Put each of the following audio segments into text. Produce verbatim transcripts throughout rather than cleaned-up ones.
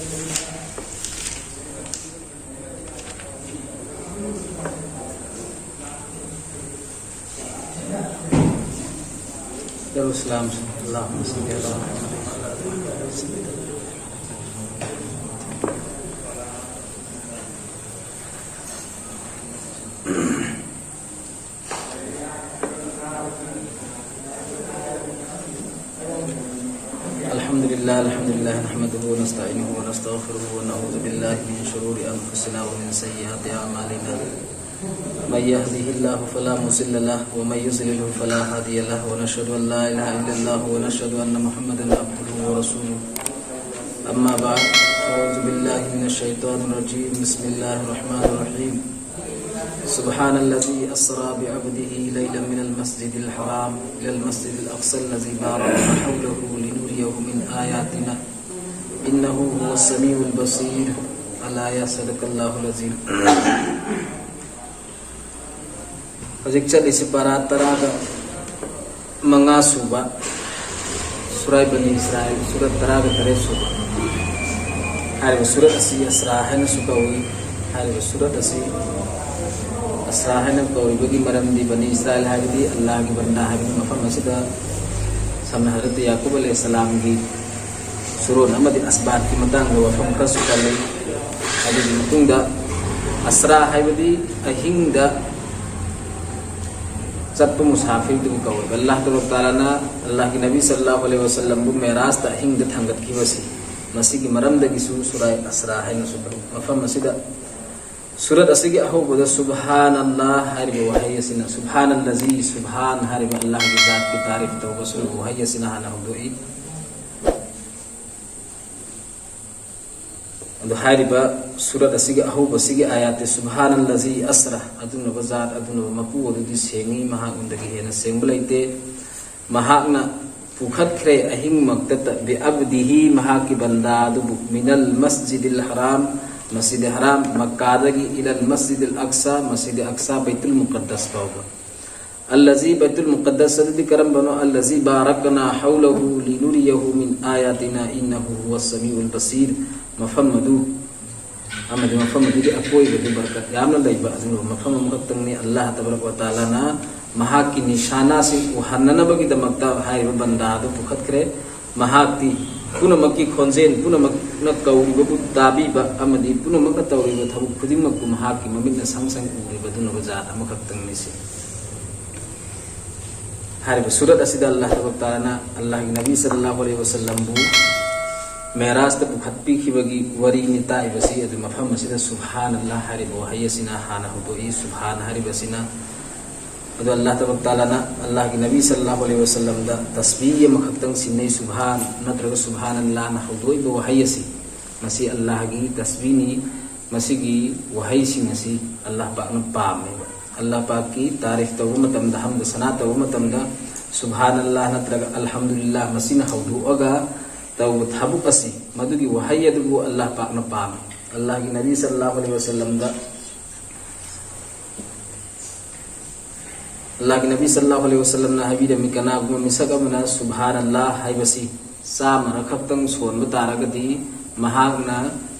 اللهم صل على محمد وعلى آل محمد. الحمد لله، الحمد لله، نحمده ونستعينه ونستغفره، ونعوذ بالله من شرور أنفسنا ومن سيئات أعمالنا. من يهده الله فلا مضل له، ومن يضلله فلا هادي له، ونشهد أن لا إله إلا الله، ونشهد أن محمدا عبده ورسوله. أما بعد، أعوذ بالله من الشيطان الرجيم. بسم الله الرحمن الرحيم. سبحان الذي أسرى بعبده ليلا من المسجد الحرام إلى المسجد الأقصى الذي باركنا حوله لنريه من آياتنا إنه هو السميع البصير. الآية. صدق الله العظيم. ꯍꯧꯖꯤꯛ ꯆꯠꯂꯤꯁꯤ ꯄꯔꯥ ꯇꯔꯥꯒ ꯃꯉꯥ ꯁꯨꯕ ꯁꯨꯔꯥꯏ ꯕꯅꯤ ꯏꯁꯔꯥꯏꯜ, ꯁꯨꯔꯠ ꯇꯔꯥꯒ ꯇꯔꯦꯠ ꯁꯨꯕ꯫ ꯍꯥꯏꯔꯤꯕ ꯁꯨꯔꯠ ꯑꯁꯤ ꯑꯁ꯭ꯔꯥ ꯍꯥꯏꯅꯁꯨ ꯀꯧꯏ꯫ ꯍꯥꯏꯔꯤꯕ ꯁꯨꯔꯠ ꯑꯁꯤ ꯑꯁ꯭ꯔꯥ ꯍꯥꯏꯅ ꯀꯧꯔꯤꯕꯒꯤ ꯃꯔꯝꯗꯤ ꯕꯅꯤ ꯏꯁꯔꯥꯏꯜ ꯍꯥꯏꯕꯗꯤ ꯑꯜꯂꯥꯍꯒꯤ ꯕꯟꯗꯥ ꯍꯥꯏꯕꯅꯤ꯫ ꯃꯐꯝ ꯑꯁꯤꯗ ꯁꯝꯅ ꯍꯖꯔꯠ ꯌꯥꯀꯨꯕ ꯑꯂꯩꯍꯤꯁꯁꯂꯥꯝꯒꯤ ꯁꯨꯔꯣꯟ ꯑꯃꯗꯤ ꯑꯁꯕꯥꯠꯀꯤ ꯃꯇꯥꯡꯗ ꯋꯥꯐꯝ ꯈꯔꯁꯨ ꯄꯜꯂꯤ꯫ ꯑꯗꯨꯒꯤ ꯃꯇꯨꯡꯗ ꯑꯁ꯭ꯔꯥ ꯍꯥꯏꯕꯗꯤ ꯑꯍꯤꯡꯗ ꯆꯠꯄ ꯃꯨꯁꯥꯐꯤꯔꯗꯨꯕꯨ ꯀꯧꯏ꯫ ꯑꯜꯂꯥꯍ ꯇꯕꯥꯔꯛ ꯇꯥꯂꯥꯅ ꯑꯜꯂꯥꯍꯒꯤ ꯅꯕꯤ ꯁꯜꯂꯜꯂꯥꯍꯨ ꯑꯂꯩꯍꯤ ꯋꯥꯁꯜꯂꯝꯕꯨ ꯃꯦꯔꯥꯖꯇ ꯑꯍꯤꯡꯗ ꯊꯥꯡꯒꯠꯈꯤꯕꯁꯤ, ꯃꯁꯤꯒꯤ ꯃꯔꯝꯗꯒꯤꯁꯨ ꯁꯨꯔꯥꯏ ꯑꯁ꯭ꯔꯥ ꯍꯥꯏꯅꯁꯨ ꯀꯧꯏ꯫ ꯃꯐꯝ ꯑꯁꯤꯗ ꯁꯨꯔꯠ ꯑꯁꯤꯒꯤ ꯑꯍꯧꯕꯗ ꯁꯨꯕꯍꯥꯅꯜꯂꯥꯍ ꯍꯥꯏꯔꯤꯕ ꯋꯥꯍꯩ ꯑꯁꯤꯅ, ꯁꯨꯕꯍꯥꯅꯜꯂꯖꯤ, ꯁꯨꯕꯍꯥꯟ ꯍꯥꯏꯔꯤꯕ ꯑꯜꯂꯥꯍꯒꯤ ꯖꯥꯠꯀꯤ ꯇꯥꯔꯤꯐ ꯇꯧꯕ ꯁꯨꯔꯨ ꯋꯥꯍꯩ ꯑꯁꯤꯅ ꯍꯥꯟꯅ ꯍꯧꯗꯣꯛꯏ꯫ ꯑꯗꯨ ꯍꯥꯏꯔꯤꯕ ꯁꯨꯔꯠ ꯑꯁꯤꯒꯤ ꯑꯍꯧꯕꯁꯤꯒꯤ ꯑꯥꯌꯥꯠꯇꯤ ꯁꯨꯕꯍꯥꯅꯜꯂꯖꯤ ꯑꯁ꯭ꯔꯥ, ꯑꯗꯨꯒꯨꯝꯂꯕ ꯖꯥꯠ, ꯑꯗꯨꯒꯨꯝꯂꯕ ꯃꯄꯨ ꯑꯗꯨꯗꯤ ꯁꯦꯡꯉꯤ, ꯃꯍꯥꯛꯉꯣꯟꯗꯒꯤ ꯍꯦꯟꯅ ꯁꯦꯡꯕ ꯂꯩꯇꯦ꯫ ꯃꯍꯥꯛꯅ ꯄꯨꯈꯠꯈ꯭ꯔꯦ ꯑꯍꯤꯡꯃꯛꯇꯗ, ꯕꯤ ꯑꯕꯗꯤꯍꯤ, ꯃꯍꯥꯛꯀꯤ ꯕꯟꯗꯥ ꯑꯗꯨꯕꯨ, ꯃꯤꯅꯜ ꯃꯁꯖꯤꯗꯤꯜ ꯍꯔꯥꯝ, ꯃꯁꯖꯤꯗ ꯍꯔꯥꯝ, ꯃꯛꯀꯥꯗꯒꯤ, ꯏꯂꯜ ꯃꯁꯖꯤꯗꯤꯜ ꯑꯛꯁꯥ, ꯃꯁꯖꯤꯗ ꯑꯛꯁꯥ, ꯕꯩꯇꯨꯜ ꯃꯨꯀꯠꯗꯁ ꯐꯥꯎꯕ꯫ الذي, ꯕꯩꯇꯨꯜ ꯃꯨꯀꯗꯁ ꯑꯗꯨꯗꯤ ꯀꯔꯝꯕꯅꯣ? الذي باركنا حوله لنريه من آياتنا إنه هو السميع البصير. ꯃꯐꯝ ꯑꯗꯨ ꯑꯃꯗꯤ ꯃꯐꯝ ꯑꯗꯨꯒꯤ ꯑꯀꯣꯏꯕꯗꯨ ꯕꯔꯀꯠ ꯌꯥꯝꯅ ꯂꯩꯕ ꯑꯗꯨꯒꯨꯝꯕ ꯃꯐꯝ ꯑꯃꯈꯛꯇꯪꯅꯤ꯫ ꯑꯜꯂꯥꯍ ꯇꯕꯥꯔꯛ ꯋ ꯇꯥꯂꯥꯅ ꯃꯍꯥꯛꯀꯤ ꯅꯤꯁꯥꯅꯥꯁꯤꯡ ꯎꯍꯟꯅꯅꯕꯒꯤꯗꯃꯛꯇ ꯍꯥꯏꯔꯤꯕ ꯕꯟꯗꯥ ꯑꯗꯨ ꯄꯨꯈꯠꯈ꯭ꯔꯦ꯫ ꯃꯍꯥꯛꯇꯤ ꯄꯨꯝꯅꯃꯛꯀꯤ ꯈꯣꯟꯖꯦꯜ ꯄꯨꯝꯅꯃꯛꯅ ꯀꯧꯔꯤꯕꯕꯨ ꯇꯥꯕꯤꯕ ꯑꯃꯗꯤ ꯄꯨꯝꯅꯃꯛꯅ ꯇꯧꯔꯤꯕ ꯊꯕꯛ ꯈꯨꯗꯤꯡꯃꯛꯄꯨ ꯃꯍꯥꯛꯀꯤ ꯃꯃꯤꯠꯅ ꯁꯪ ꯁꯪ ꯎꯔꯤꯕ ꯑꯗꯨꯒꯨꯝꯂꯕ ꯖꯥꯠ ꯑꯃꯈꯛꯇꯪꯅꯤ ꯁꯤ꯫ ꯍꯥꯏꯔꯤꯕ ꯁꯨꯔꯠ ꯑꯁꯤꯗ ꯑꯜꯂꯥꯍ ꯇꯕꯥꯔꯛ ꯇꯥꯂꯥꯅ ꯑꯜꯂꯥꯍꯒꯤ ꯅꯕꯤ ꯁꯜꯂꯜꯂꯥꯍꯨ ꯑꯂꯩꯍꯤ ꯋꯁꯜꯂꯝꯕꯨ ꯃꯦꯔꯥꯖꯇ ꯄꯨꯈꯠꯄꯤꯈꯤꯕꯒꯤ ꯋꯥꯔꯤꯅꯤ ꯇꯥꯛꯏꯕꯁꯤ꯫ ꯑꯗꯨ ꯃꯐꯝ ꯑꯁꯤꯗ ꯁꯨꯕꯍꯥꯟ ꯑꯜꯂꯥꯍ ꯍꯥꯏꯔꯤꯕ ꯋꯥꯍꯩ ꯑꯁꯤꯅ ꯍꯥꯟꯅ ꯍꯧꯗꯣꯛꯏ꯫ ꯁꯨꯕꯍꯥꯟ ꯍꯥꯏꯔꯤꯕ ꯑꯁꯤꯅ ꯑꯗꯣ ꯑꯜꯂꯥꯍ ꯇꯕꯥꯔꯛ ꯇꯥꯂꯥꯅ ꯑꯜꯂꯥꯍꯒꯤ ꯅꯕꯤ ꯁꯜꯂꯜꯂꯥꯍꯨ ꯑꯂꯩꯍꯤ ꯋꯁꯜꯂꯝꯗ ꯇꯁꯕꯤꯍ ꯑꯃꯈꯛꯇꯪ ꯁꯤꯟꯅꯩ, ꯁꯨꯕꯍꯥꯟ ꯅꯠꯇ꯭ꯔꯒ ꯁꯨꯕꯍꯥꯟ ꯑꯜꯂꯥꯍꯅ ꯍꯧꯗꯣꯛꯏꯕ ꯋꯥꯍꯩ ꯑꯁꯤ꯫ ꯃꯁꯤ ꯑꯜꯂꯥꯍꯒꯤ ꯇꯁꯕꯤꯍꯅꯤ꯫ ꯃꯁꯤꯒꯤ ꯋꯥꯍꯩꯁꯤꯡ ꯑꯁꯤ ꯑꯜꯂꯥꯍ ꯄꯥꯛꯅ ꯄꯥꯝꯃꯦꯕ꯫ ꯑꯜꯂꯥꯍ ꯄꯥꯛꯀꯤ ꯇꯥꯔꯤꯐ ꯇꯧꯕ ꯃꯇꯝꯗ, ꯍꯝꯗ ꯁꯅꯥ ꯇꯧꯕ ꯃꯇꯝꯗ ꯁꯨꯕꯍꯥꯟ ꯑꯜꯂꯥꯍ ꯅꯠꯇ꯭ꯔꯒ ꯑꯜꯍꯝꯗꯨꯂꯤꯜꯂꯥꯍ ꯃꯁꯤꯅ ꯍꯧꯗꯣꯛꯑꯒ ꯇꯧꯕ ꯊꯕꯛ ꯑꯁꯤ, ꯃꯗꯨꯒꯤ ꯋꯥꯍꯩ ꯑꯗꯨꯕꯨ ꯑꯜꯂꯥꯍ ꯄꯥꯛꯅ ꯄꯥꯝꯃꯤ꯫ ꯑꯜꯂꯥꯍꯒꯤ ꯅꯕꯤ ꯁꯜꯂꯜꯂꯥꯍꯨ ꯑꯂꯩꯍꯤ ꯋꯁꯜꯂꯝꯗ ꯑꯜꯂꯥꯍꯒꯤ ꯅꯕꯤ ꯁꯜꯂꯜꯂꯥꯍꯨ ꯑꯂꯩꯍꯤ ꯋꯁꯜꯂꯝꯅ ꯍꯥꯏꯕꯤꯔꯝꯃꯤ, ꯀꯅꯥꯒꯨꯝꯕ ꯃꯤꯁꯛ ꯑꯃꯅ ꯁꯨꯕꯍꯥꯟ ꯑꯜꯂꯥꯍ ꯍꯥꯏꯕꯁꯤ ꯆꯥꯝꯃꯔꯛ ꯈꯛꯇꯪ ꯁꯣꯟꯕ ꯇꯥꯔꯒꯗꯤ ꯃꯍꯥꯛꯅ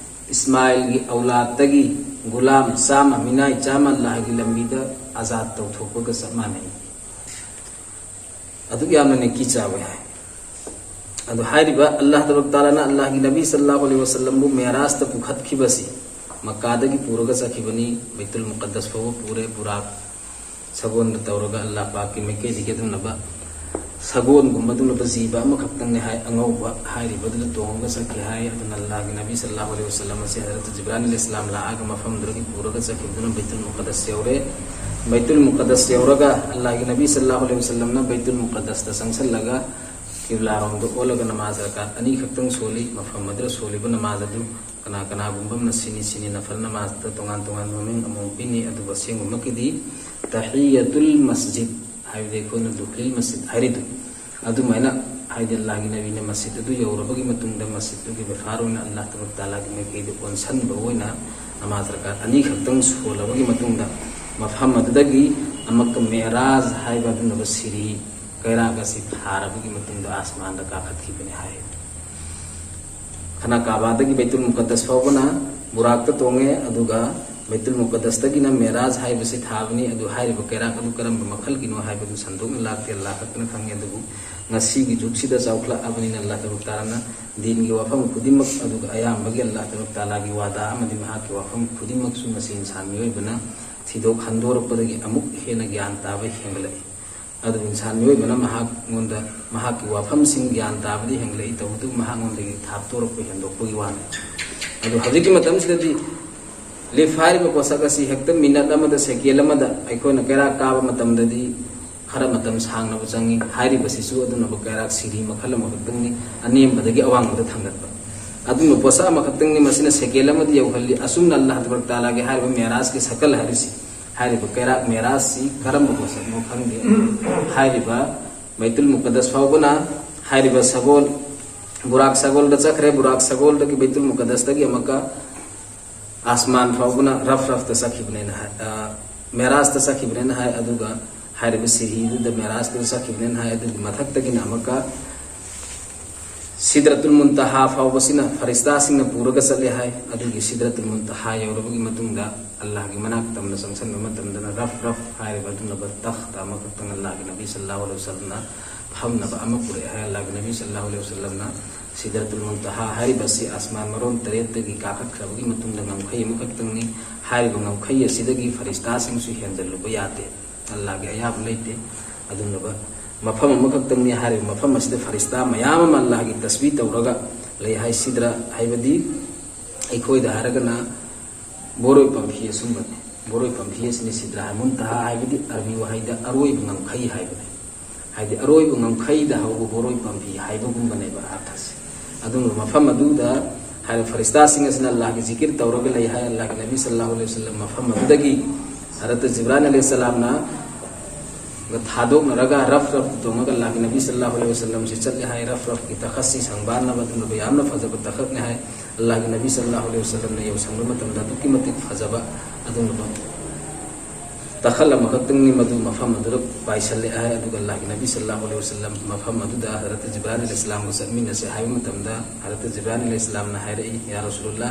ꯏꯁꯃꯥꯏꯜꯒꯤ ꯑꯧꯂꯥꯗꯇꯒꯤ ꯒꯨꯂꯥꯝ ꯆꯥꯝꯃ, ꯃꯤꯅꯥꯏ ꯆꯥꯝꯃ ꯑꯜꯂꯥꯍꯒꯤ ꯂꯝꯕꯤꯗ ꯑꯖꯥꯗ ꯇꯧꯊꯣꯛꯄꯒ ꯆꯞ ꯃꯥꯟꯅꯩ꯫ ꯑꯗꯨꯛ ꯌꯥꯝꯅ ꯅꯦꯀꯤ ꯆꯥꯎꯏ ꯍꯥꯏ꯫ ꯑꯗꯣ ꯍꯥꯏꯔꯤꯕ ꯑꯜꯂꯥꯍ ꯇꯕꯥꯔꯛ ꯇꯥꯂꯥꯅ ꯑꯜꯂꯥꯍꯒꯤ ꯅꯕꯤ ꯁꯜꯂꯜꯂꯥꯍꯨ ꯑꯂꯩꯍꯤ ꯋꯁꯜꯂꯝꯕꯨ ꯃꯦꯔꯥꯖꯇ ꯄꯨꯈꯠꯈꯤꯕꯁꯤ, ꯃꯛꯀꯥꯗꯒꯤ ꯄꯨꯔꯒ ꯆꯠꯈꯤꯕꯅꯤ꯫ ꯕꯩꯇꯨꯜ ꯃꯨꯀꯗꯁ ꯐꯥꯎꯕ ꯄꯨꯔꯦ, ꯕꯨꯔꯥꯛ ꯁꯒꯣꯜꯗ ꯇꯧꯔꯒ ꯑꯜꯂꯥꯍ ꯄꯥꯛꯀꯤ ꯃꯥꯏꯀꯩꯗꯒꯤ ꯑꯗꯨꯝꯂꯕ ꯁꯒꯣꯜꯒꯨꯝꯕ ꯑꯗꯨꯝꯂꯕ ꯖꯤꯕ ꯑꯃꯈꯛꯇꯪꯅꯤ ꯍꯥꯏ, ꯑꯉꯧꯕ꯫ ꯍꯥꯏꯔꯤꯕꯗꯨꯗ ꯇꯣꯡꯉꯒ ꯆꯠꯈꯤ ꯍꯥꯏ꯫ ꯑꯗꯨꯅ ꯑꯜꯂꯥꯍꯒꯤ ꯅꯕꯤ ꯁꯜꯂꯜꯂꯥꯍꯨ ꯑꯂꯩꯍꯤ ꯋꯁꯜꯂꯝ ꯑꯁꯤ ꯍꯖꯔꯠ ꯖꯤꯕ꯭ꯔꯥꯏꯜ ꯑꯂꯩꯍꯤ ꯏꯁꯂꯥꯝ ꯂꯥꯛꯑꯒ ꯃꯐꯝꯗꯨꯗꯒꯤ ꯄꯨꯔꯒ ꯆꯠꯈꯤꯕꯗꯨꯅ ꯕꯩꯇꯨꯜ ꯃꯨꯀꯗꯁ ꯌꯧꯔꯦ꯫ ꯕꯩꯇꯨꯜ ꯃꯨꯀꯗꯁ ꯌꯧꯔꯒ ꯑꯜꯂꯥꯍꯒꯤ ꯅꯕꯤ ꯁꯜꯂꯜꯂꯥꯍꯨ ꯑꯂꯩꯍꯤ ꯋꯁꯜꯂꯝꯅ ꯕꯩꯇꯨꯜ ꯃꯨꯀꯗꯁꯇ ꯆꯪꯁꯜꯂꯒ ꯀꯤꯕ꯭ꯂꯥꯔꯣꯝꯗ ꯑꯣꯜꯂꯒ ꯅꯃꯥꯖ ꯔꯀꯥꯠ ꯑꯅꯤꯈꯛꯇꯪ ꯁꯣꯜꯂꯤ꯫ ꯃꯐꯝ ꯑꯗꯨꯗ ꯁꯣꯜꯂꯤꯕ ꯅꯃꯥꯖ ꯑꯗꯨ ꯀꯅꯥ ꯀꯅꯥꯒꯨꯝꯕ ꯑꯃꯅ ꯁꯤꯅꯤ ꯁꯤꯅꯤ ꯅꯐꯜ ꯅꯃꯥꯖꯇ ꯇꯣꯉꯥꯟ ꯇꯣꯉꯥꯟꯕ ꯃꯃꯤꯡ ꯑꯃꯃꯝ ꯄꯤꯅꯤ꯫ ꯑꯗꯨꯕꯨ ꯑꯁꯦꯡꯕꯃꯛꯀꯤꯗꯤ ꯇꯍꯤꯌꯇꯨꯜ ꯃꯁꯖꯤꯗ ꯍꯥꯏꯕꯗꯤ ꯑꯩꯈꯣꯏꯅ ꯗꯨꯈꯨꯂꯤꯜ ꯃꯁꯖꯤꯗ ꯍꯥꯏꯔꯤꯗꯨ ꯑꯗꯨꯃꯥꯏꯅ, ꯍꯥꯏꯗꯤ ꯑꯜꯂꯥꯍꯒꯤ ꯅꯕꯤꯅ ꯃꯁꯖꯤꯗ ꯑꯗꯨ ꯌꯧꯔꯕꯒꯤ ꯃꯇꯨꯡꯗ ꯃꯁꯖꯤꯗꯇꯨꯒꯤ ꯕꯦꯐꯥꯔ ꯑꯣꯏꯅ ꯑꯜꯂꯥꯍ ꯇꯕꯥꯔꯛ ꯇꯥꯂꯥꯒꯤ ꯃꯥꯏꯀꯩꯗ ꯑꯣꯟꯁꯟꯕ ꯑꯣꯏꯅ ꯅꯃꯥꯖ ꯔꯀꯥꯠ ꯑꯅꯤꯈꯛꯇꯪ ꯁꯣꯜꯂꯕꯒꯤ ꯃꯇꯨꯡꯗ ꯃꯐꯝ ꯑꯗꯨꯗꯒꯤ ꯑꯃꯨꯛꯀ ꯃꯦꯔꯥꯖ ꯍꯥꯏꯕ ꯑꯗꯨꯒꯨꯝꯂꯕ ꯁꯤꯔꯤ ꯀꯩꯔꯥꯛ ꯑꯁꯤ ꯊꯥꯔꯕꯒꯤ ꯃꯇꯨꯡꯗ ꯑꯁꯃꯥꯟꯗ ꯀꯥꯈꯠꯈꯤꯕꯅꯤ ꯍꯥꯏ꯫ ꯈꯅꯥ ꯀꯥꯕꯥꯗꯒꯤ ꯕꯩꯇꯨꯜ ꯃꯨꯀꯗꯁ ꯐꯥꯎꯕꯅ ꯕꯨꯔꯥꯛꯇ ꯇꯣꯡꯉꯦ, ꯑꯗꯨꯒ ꯕꯩꯇꯨꯜ ꯃꯨꯀꯗꯁꯇꯒꯤꯅ ꯃꯦꯔꯥꯖ ꯍꯥꯏꯕꯁꯤ ꯊꯥꯕꯅꯤ꯫ ꯑꯗꯨ ꯍꯥꯏꯔꯤꯕ ꯀꯩꯔꯥꯛ ꯑꯗꯨ ꯀꯔꯝꯕ ꯃꯈꯜꯒꯤꯅꯣ ꯍꯥꯏꯕꯗꯨ ꯁꯟꯗꯣꯛꯅ ꯂꯥꯛꯇꯦ, ꯑꯜꯂꯥꯍ ꯈꯛꯇꯅ ꯈꯪꯉꯤ꯫ ꯑꯗꯨꯕꯨ ꯉꯁꯤꯒꯤ ꯖꯨꯒꯁꯤꯗ ꯆꯥꯎꯈꯠꯂꯛꯑꯕꯅꯤꯅ ꯑꯜꯂꯥꯍ ꯇꯕꯥꯔꯛ ꯇꯥꯂꯥꯅ ꯗꯤꯟꯒꯤ ꯋꯥꯐꯝ ꯈꯨꯗꯤꯡꯃꯛ, ꯑꯗꯨꯒ ꯑꯌꯥꯝꯕꯒꯤ ꯑꯜꯂꯥꯍ ꯇꯕꯥꯔꯛ ꯇꯥꯂꯥꯒꯤ ꯋꯥꯗꯥ ꯑꯃꯗꯤ ꯃꯍꯥꯛꯀꯤ ꯋꯥꯐꯝ ꯈꯨꯗꯤꯡꯃꯛꯁꯨ ꯉꯁꯤ ꯏꯟꯁꯥꯟ ꯃꯤꯑꯣꯏꯕꯅ ꯊꯤꯗꯣꯛ ꯍꯟꯗꯣꯔꯛꯄꯗꯒꯤ ꯑꯃꯨꯛ ꯍꯦꯟꯅ ꯒ꯭ꯌꯥꯟ ꯇꯥꯕ ꯍꯦꯟꯒꯠꯂꯛꯏ꯫ ꯑꯗꯨꯕꯨ ꯏꯟꯁꯥꯟ ꯃꯤꯑꯣꯏꯕꯅ ꯃꯍꯥꯛꯉꯣꯟꯗ ꯃꯍꯥꯛꯀꯤ ꯋꯥꯐꯝꯁꯤꯡ ꯒ꯭ꯌꯥꯟ ꯇꯥꯕꯗꯤ ꯍꯦꯟꯒꯠꯂꯛꯏ, ꯇꯧꯕꯇꯕꯨ ꯃꯍꯥꯛꯉꯣꯟꯗꯒꯤ ꯊꯥꯞꯇꯣꯔꯛꯄ ꯍꯦꯟꯗꯣꯛꯄꯒꯤ ꯋꯥꯅꯤ꯫ ꯑꯗꯨ ꯍꯧꯖꯤꯛꯀꯤ ꯃꯇꯝꯁꯤꯗꯗꯤ ꯂꯤꯐ ꯍꯥꯏꯔꯤꯕ ꯄꯣꯠꯁꯛ ꯑꯁꯤ ꯍꯦꯛꯇ ꯃꯤꯅꯠ ꯑꯃꯗ, ꯁꯦꯀꯦꯟ ꯑꯃꯗ ꯑꯩꯈꯣꯏꯅ ꯀꯩꯔꯥꯛ ꯀꯥꯕ ꯃꯇꯝꯗꯗꯤ ꯈꯔ ꯃꯇꯝ ꯁꯥꯡꯅꯕ ꯆꯪꯏ꯫ ꯍꯥꯏꯔꯤꯕꯁꯤꯁꯨ ꯑꯗꯨꯒꯨꯝꯂꯕ ꯀꯩꯔꯥꯛ ꯁꯤꯔꯤ ꯃꯈꯜ ꯑꯃꯈꯛꯇꯪꯅꯤ, ꯑꯅꯦꯝꯕꯗꯒꯤ ꯑꯋꯥꯡꯕꯗ ꯊꯥꯡꯒꯠꯄ꯫ ꯑꯗꯨꯒꯨꯝꯕ ꯄꯣꯠꯁꯛ ꯑꯃꯈꯛꯇꯪꯅꯤ, ꯃꯁꯤꯅ ꯁꯦꯀꯦꯟ ꯑꯃꯗ ꯌꯧꯍꯜꯂꯤ꯫ ꯑꯁꯨꯝꯅ ꯑꯜꯂꯥꯍ ꯇꯕꯥꯔꯛ ꯇꯥꯂꯥꯒꯤ ꯍꯥꯏꯔꯤꯕ ꯃꯦꯔꯥꯖꯀꯤ ꯁꯀꯜ ꯍꯥꯏꯔꯤꯁꯤ, ꯍꯥꯏꯔꯤꯕ ꯀꯩꯔꯥꯛ ꯃꯦꯔꯥꯖꯁꯤ ꯀꯔꯝꯕ ꯄꯣꯠꯁꯛꯅꯣ ꯈꯪꯗꯦ꯫ ꯍꯥꯏꯔꯤꯕ ꯕꯩꯇꯨꯜ ꯃꯨꯀꯗꯁ ꯐꯥꯎꯕꯅ ꯍꯥꯏꯔꯤꯕ ꯁꯒꯣꯜ, ꯕꯨꯔꯥꯛ ꯁꯒꯣꯜꯗ ꯆꯠꯈ꯭ꯔꯦ, ꯕꯨꯔꯥꯛ ꯁꯒꯣꯜꯗꯒꯤ ꯕꯩꯇꯨꯜ ꯃꯨꯀꯗꯁꯇꯒꯤ ꯑꯃꯨꯛꯀ ꯑꯁꯃꯥꯟ ꯐꯥꯎꯕꯅ ꯔꯐ ꯔꯐꯇ ꯆꯠꯈꯤꯕꯅꯦꯅ ꯍꯥꯏ, ꯑ, ꯃꯦꯔꯥꯖꯇ ꯆꯠꯈꯤꯕꯅꯦꯅ ꯍꯥꯏ꯫ ꯑꯗꯨꯒ ꯍꯥꯏꯔꯤꯕ ꯁꯤꯔꯤꯗꯨꯗ ꯃꯦꯔꯥꯖꯇ ꯆꯠꯈꯤꯕꯅꯦꯅ ꯍꯥꯏ꯫ ꯑꯗꯨꯒꯤ ꯃꯊꯛꯇꯒꯤꯅ ꯑꯃꯨꯛꯀ ꯁꯤꯗ꯭ꯔꯇꯨꯜ ꯃꯨꯟꯇꯍꯥ ꯐꯥꯎꯕꯁꯤꯅ ꯐꯔꯤꯁꯇꯥꯁꯤꯡꯅ ꯄꯨꯔꯒ ꯆꯠꯂꯦ ꯍꯥꯏ꯫ ꯑꯗꯨꯒꯤ ꯁꯤꯗ꯭ꯔꯇꯨꯜ ꯃꯨꯟꯇꯍꯥ ꯌꯧꯔꯕꯒꯤ ꯃꯇꯨꯡꯗ ꯑꯜꯂꯥꯍꯒꯤ ꯃꯅꯥꯛ ꯇꯝꯅ ꯆꯪꯁꯤꯟꯕ ꯃꯇꯝꯗꯅ ꯔꯐ ꯔꯐ ꯍꯥꯏꯔꯤꯕ ꯑꯗꯨꯒꯨꯝꯂꯕ ꯇꯈꯇ ꯑꯃꯈꯛꯇꯪ ꯑꯜꯂꯥꯍꯒꯤ ꯅꯕꯤ ꯁꯜꯂꯥꯍꯨ ꯑꯂꯩꯍꯤ ꯋꯁꯜꯂꯝꯅ ꯐꯝꯅꯕ ꯑꯃ ꯄꯨꯔꯛꯑꯦ ꯍꯥꯏ꯫ ꯑꯜꯂꯥꯍꯒꯤ ꯅꯕꯤ ꯁꯜꯂꯥꯍꯨ ꯑꯂꯩꯍꯤ ꯋꯁꯜꯂꯝꯅ ꯁꯤꯗ꯭ꯔꯇꯨꯜ ꯃꯨꯟꯇꯍꯥ ꯍꯥꯏꯔꯤꯕ ꯑꯁꯤ ꯑꯁꯃꯥꯟ ꯃꯔꯣꯟ ꯇꯔꯦꯠꯇꯒꯤ ꯀꯥꯈꯠꯈ꯭ꯔꯕꯒꯤ ꯃꯇꯨꯡꯗ ꯉꯝꯈꯩ ꯑꯃꯈꯛꯇꯪꯅꯤ꯫ ꯍꯥꯏꯔꯤꯕ ꯉꯝꯈꯩ ꯑꯁꯤꯗꯒꯤ ꯐꯔꯤꯁꯇꯥꯁꯤꯡꯁꯨ ꯍꯦꯟꯖꯜꯂꯨꯕ ꯌꯥꯗꯦ꯫ ꯑꯜꯂꯥꯍꯒꯤ ꯑꯌꯥꯕ ꯂꯩꯇꯦ꯫ ꯑꯗꯨꯒꯨꯝꯂꯕ ꯃꯐꯝ ꯑꯃꯈꯛꯇꯪꯅꯤ꯫ ꯍꯥꯏꯔꯤꯕ ꯃꯐꯝ ꯑꯁꯤꯗ ꯐꯔꯤꯁꯇꯥ ꯃꯌꯥꯝ ꯑꯃ ꯑꯜꯂꯥꯍꯒꯤ ꯇꯁꯕꯤ ꯇꯧꯔꯒ ꯂꯩ ꯍꯥꯏ꯫ ꯁꯤꯗ꯭ꯔ ꯍꯥꯏꯕꯗꯤ ꯑꯩꯈꯣꯏꯗ ꯍꯥꯏꯔꯒꯅ ꯕꯣꯔꯣꯏ ꯄꯥꯝꯕꯤ ꯑꯁꯨꯝꯕꯅꯤ꯫ ꯕꯣꯔꯣꯏ ꯄꯥꯝꯕꯤ ꯑꯁꯤꯅꯤ ꯁꯤꯗ꯭ꯔ ꯍꯥꯏ꯫ ꯃꯨꯟꯇꯍꯥ ꯍꯥꯏꯕꯗꯤ ꯑꯔꯕꯤ ꯋꯥꯍꯩꯗ ꯑꯔꯣꯏꯕ ꯉꯝꯈꯩ ꯍꯥꯏꯕꯅꯤ꯫ ꯍꯥꯏꯗꯤ ꯑꯔꯣꯏꯕ ꯉꯝꯈꯩꯗ ꯍꯧꯕ ꯕꯣꯔꯣꯏ ꯄꯥꯝꯕꯤ ꯍꯥꯏꯕꯒꯨꯝꯕꯅꯦꯕ ꯑꯔꯊꯁꯦ꯫ ꯑꯗꯨꯒꯨꯝꯕ ꯃꯐꯝ ꯑꯗꯨꯗ ꯍꯥꯏꯔꯤꯕ ꯐꯔꯤꯁꯇꯥꯁꯤꯡ ꯑꯁꯤꯅ ꯑꯜꯂꯥꯍꯒꯤ ꯖꯤꯀꯤꯔ ꯇꯧꯔꯒ ꯂꯩ ꯍꯥꯏ꯫ ꯑꯜꯂꯥꯍꯒꯤ ꯅꯕꯤ ꯁꯜꯂꯥꯍꯨ ꯑꯂꯩꯍꯤ ꯋꯁꯜꯂꯝ ꯃꯐꯝ ꯑꯗꯨꯗꯒꯤ ꯍꯔꯠ ꯖꯤꯕ꯭ꯔꯥꯏꯜ ꯑꯂꯩꯍꯤ ꯁꯂꯥꯝꯅ ꯊꯥꯗꯣꯛꯅꯔꯒ ꯔꯐ ꯔꯐ ꯇꯣꯡꯉꯒ ꯑꯜꯂꯥꯍꯒꯤ ꯅꯕꯤ ꯁꯜꯂꯥꯍꯨ ꯑꯂꯩꯍꯤ ꯋꯁꯜꯂꯝꯁꯤ ꯆꯠꯂꯦ ꯍꯥꯏ꯫ ꯔꯐ ꯔꯐꯀꯤ ꯇꯈꯠꯁꯤ ꯁꯪꯕꯥꯟꯅꯕ ꯑꯗꯨꯒꯨꯝꯂꯕ ꯌꯥꯝꯅ ꯐꯖꯕ ꯇꯈꯠꯅꯤ ꯍꯥꯏ꯫ ꯑꯜꯂꯥꯍꯒꯤ ꯅꯕꯤ ꯁꯜꯂꯥꯍꯨ ꯑꯂꯩꯍꯤ ꯋꯁꯜꯂꯝꯅ ꯌꯧꯁꯪꯕ ꯃꯇꯝꯗ ꯑꯗꯨꯛꯀꯤ ꯃꯇꯤꯛ ꯐꯖꯕ ꯑꯗꯨꯒꯨꯝꯂꯕ ꯇꯈꯜ ꯑꯃꯈꯛꯇꯪꯅꯤ ꯃꯗꯨ ꯃꯐꯝ ꯑꯗꯨꯗ ꯄꯥꯏꯁꯜꯂꯦ ꯍꯥꯏ꯫ ꯑꯗꯨꯒ ꯑꯜꯂꯥꯍꯒꯤ ꯅꯕꯤ ꯁꯜꯂꯥꯍꯨ ꯑꯂꯩꯍꯤ ꯋꯥꯁꯂꯝ ꯃꯐꯝ ꯑꯗꯨꯗ ꯍꯖꯔꯠ ꯖꯤꯕ꯭ꯔꯥꯏꯜ ꯑꯂꯩꯍꯤ ꯏꯁꯂꯥꯝꯒ ꯆꯠꯃꯤꯟꯅꯁꯦ ꯍꯥꯏꯕ ꯃꯇꯝꯗ, ꯍꯖꯔꯠ ꯖꯤꯕ꯭ꯔꯥꯏꯜ ꯑꯂꯩꯍꯤ ꯏꯁꯂꯥꯝꯅ ꯍꯥꯏꯔꯛꯏ, "ꯌꯥ ꯔꯁꯨꯂꯨꯜꯂꯥ,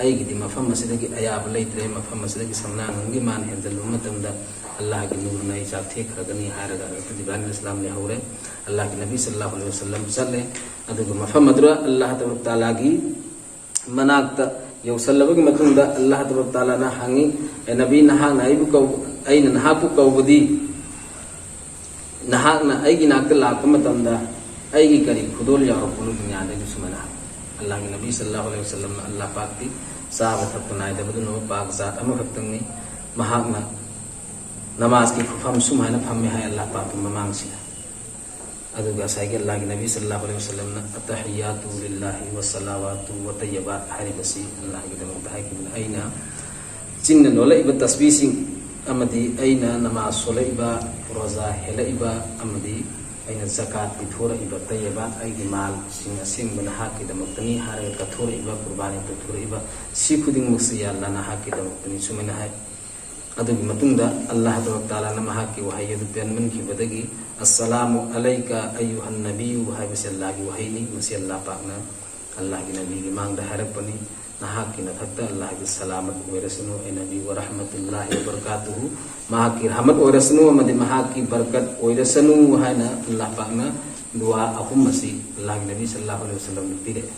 ꯑꯩꯒꯤꯗꯤ ꯃꯐꯝ ꯑꯁꯤꯗꯒꯤ ꯑꯌꯥꯕ ꯂꯩꯇ꯭ꯔꯦ, ꯃꯐꯝ ꯑꯁꯤꯗꯒꯤ ꯁꯝꯅꯥ ꯅꯨꯡꯒꯤ ꯃꯥꯟ ꯍꯦꯟꯖꯜꯂꯨꯕ ꯃꯇꯝꯗ ꯑꯜꯂꯥꯍꯒꯤ ꯅꯨꯔꯅ ꯑꯩ ꯆꯥꯛꯊꯦꯛꯈ꯭ꯔꯒꯅꯤ" ꯍꯥꯏꯔꯒ ꯍꯖꯔꯠ ꯖꯤꯕ꯭ꯔꯥꯏꯜ ꯑꯂꯩꯍꯤ ꯏꯁꯂꯥꯝ ꯂꯩꯍꯧꯔꯦ꯫ ꯑꯜꯂꯥꯍꯒꯤ ꯅꯕꯤ ꯁꯜꯂꯥꯍꯨ ꯑꯂꯩꯍꯤ ꯋꯥꯁꯂꯝ ꯆꯠꯂꯦ꯫ ꯑꯗꯨꯒ ꯃꯐꯝ ꯑꯗꯨꯗ ꯑꯜꯂꯥꯍ ꯇꯕꯥꯔꯛ ꯇꯥꯂꯥꯒꯤ ꯃꯅꯥꯛꯇ ꯌꯧꯁꯜꯂꯕꯒꯤ ꯃꯇꯨꯡꯗ ꯑꯜꯂꯥꯍ ꯇꯕꯥꯔꯛ ꯇꯥꯂꯥꯅ ꯍꯪꯉꯤ, "ꯑꯦ ꯅꯕꯤ, ꯅꯍꯥꯛꯅ ꯑꯩꯕꯨ ꯀꯧ ꯑꯩꯅ ꯅꯍꯥꯛꯄꯨ ꯀꯧꯕꯗꯤ ꯅꯍꯥꯛꯅ ꯑꯩꯒꯤ ꯅꯥꯛꯇ ꯂꯥꯛꯄ ꯃꯇꯝꯗ ꯑꯩꯒꯤ ꯀꯔꯤ ꯈꯨꯗꯣꯜ ꯌꯥꯎꯔꯛꯄꯅꯣ ꯗꯨꯅꯤꯌꯥꯗꯒꯤ?" ꯁꯨꯃꯥꯏꯅ ꯍꯪꯉꯤ꯫ ꯑꯜꯂꯥꯍꯒꯤ ꯅꯕꯤ ꯁꯜꯂꯥꯍꯨ ꯑꯂꯩꯍꯤ ꯋꯥꯁꯂꯝꯅ, "ꯑꯜꯂꯥꯍ ꯄꯥꯛꯇꯤ ꯆꯥꯕ ꯊꯛꯄ ꯅꯥꯏꯗꯕꯗꯨꯅ ꯄꯥꯛ ꯖꯥꯠ ꯑꯃꯈꯛꯇꯪꯅꯤ꯫ ꯃꯍꯥꯛꯅ ꯅꯃꯥꯖꯀꯤ ꯈꯨꯐꯝ ꯁꯨꯃꯥꯏꯅ ꯐꯝꯃꯤ" ꯍꯥꯏ ꯑꯜꯂꯥꯍ ꯄꯥꯛꯀꯤ ꯃꯃꯥꯡꯁꯤꯗ꯫ ꯑꯗꯨꯒ ꯉꯁꯥꯏꯒꯤ ꯑꯜꯂꯥꯍꯒꯤ ꯅꯕꯤ ꯁꯜꯂꯥꯍꯨ ꯑꯂꯩꯍꯤ ꯋꯥꯁꯂꯝꯅ "ꯑꯇꯍꯤꯌꯥꯇꯨ ꯂꯤꯜꯂꯥꯍꯤ ꯋꯁꯂꯥꯋꯥꯇꯨ ꯋꯇꯩꯌꯕꯥꯠ" ꯍꯥꯏꯔꯤꯕꯁꯤ ꯑꯜꯂꯥꯍꯒꯤꯗꯃꯛꯇ ꯍꯥꯏꯈꯤꯕꯅꯤ꯫ ꯑꯩꯅ ꯆꯤꯟꯅ ꯂꯣꯜꯂꯛꯏꯕ ꯇꯁꯕꯤꯁꯤꯡ ꯑꯃꯗꯤ ꯑꯩꯅ ꯅꯃꯥꯖ ꯁꯣꯜꯂꯛꯏꯕ, ꯔꯣꯖꯥ ꯍꯦꯜꯂꯛꯏꯕ ꯑꯃꯗꯤ ꯑꯩꯅ ꯖꯀꯥꯠ ꯄꯤꯊꯣꯔꯛꯏꯕ, ꯇꯩꯌꯕꯥꯠ, ꯑꯩꯒꯤ ꯃꯥꯜꯁꯤꯡ ꯑꯁꯦꯡꯕ ꯅꯍꯥꯛꯀꯤꯗꯃꯛꯇꯅꯤ ꯍꯥꯏꯔꯒ ꯀꯠꯊꯣꯔꯛꯏꯕ, ꯀꯨꯔꯕꯥꯅꯤ ꯇꯧꯊꯣꯔꯛꯏꯕ, ꯁꯤ ꯈꯨꯗꯤꯡꯃꯛꯁꯤ ꯌꯥ ꯑꯜꯂꯥꯍ ꯅꯍꯥꯛꯀꯤꯗꯃꯛꯇꯅꯤ ꯁꯨꯃꯥꯏꯅ ꯍꯥꯏ꯫ ꯑꯗꯨꯒꯤ ꯃꯇꯨꯡꯗ ꯑꯜꯂꯥꯍ ꯇꯕꯥꯔꯛ ꯇꯥꯂꯥꯅ ꯃꯍꯥꯛꯀꯤ ꯋꯥꯍꯩ ꯑꯗꯨ ꯄꯦꯟꯃꯟꯈꯤꯕꯗꯒꯤ, "ꯑꯁꯁꯂꯥꯃꯨ ꯑꯂꯩꯀ ꯑꯌꯨꯍꯟ ꯅꯕꯤꯌꯨ" ꯍꯥꯏꯕꯁꯤ ꯑꯜꯂꯥꯍꯒꯤ ꯋꯥꯍꯩꯅꯤ꯫ ꯃꯁꯤ ꯑꯜꯂꯥꯍ ꯄꯥꯛꯅ ꯑꯜꯂꯥꯍꯒꯤ ꯅꯕꯤꯒꯤ ꯃꯥꯡꯗ ꯍꯥꯏꯔꯛꯄꯅꯤ꯫ "ꯅꯍꯥꯛꯀꯤ ꯅꯊꯛꯇ ꯑꯜꯂꯥꯍꯒꯤ ꯁꯂꯥꯃꯠ ꯑꯣꯏꯔꯁꯅꯨ, ꯑꯦ ꯅꯕꯤ, ꯋꯔꯍꯃꯇꯨꯜꯂꯥꯍꯤ ꯋꯕꯔꯀꯥꯇꯨꯍꯨ, ꯃꯍꯥꯛꯀꯤ ꯔꯍꯃꯠ ꯑꯣꯏꯔꯁꯅꯨ ꯑꯃꯗꯤ ꯃꯍꯥꯛꯀꯤ ꯕꯔꯀꯠ ꯑꯣꯏꯔꯁꯅꯨ" ꯍꯥꯏꯅ ꯑꯜꯂꯥꯍ ꯄꯥꯛꯅ ꯗꯨꯋꯥ ꯑꯍꯨꯝ ꯑꯁꯤ ꯑꯜꯂꯥꯍꯒꯤ ꯅꯕꯤ ꯁꯜꯂꯥꯍꯨ ꯑꯂꯩꯍꯤ ꯋꯥꯁꯂꯝꯗ ꯄꯤꯔꯛꯑꯦ꯫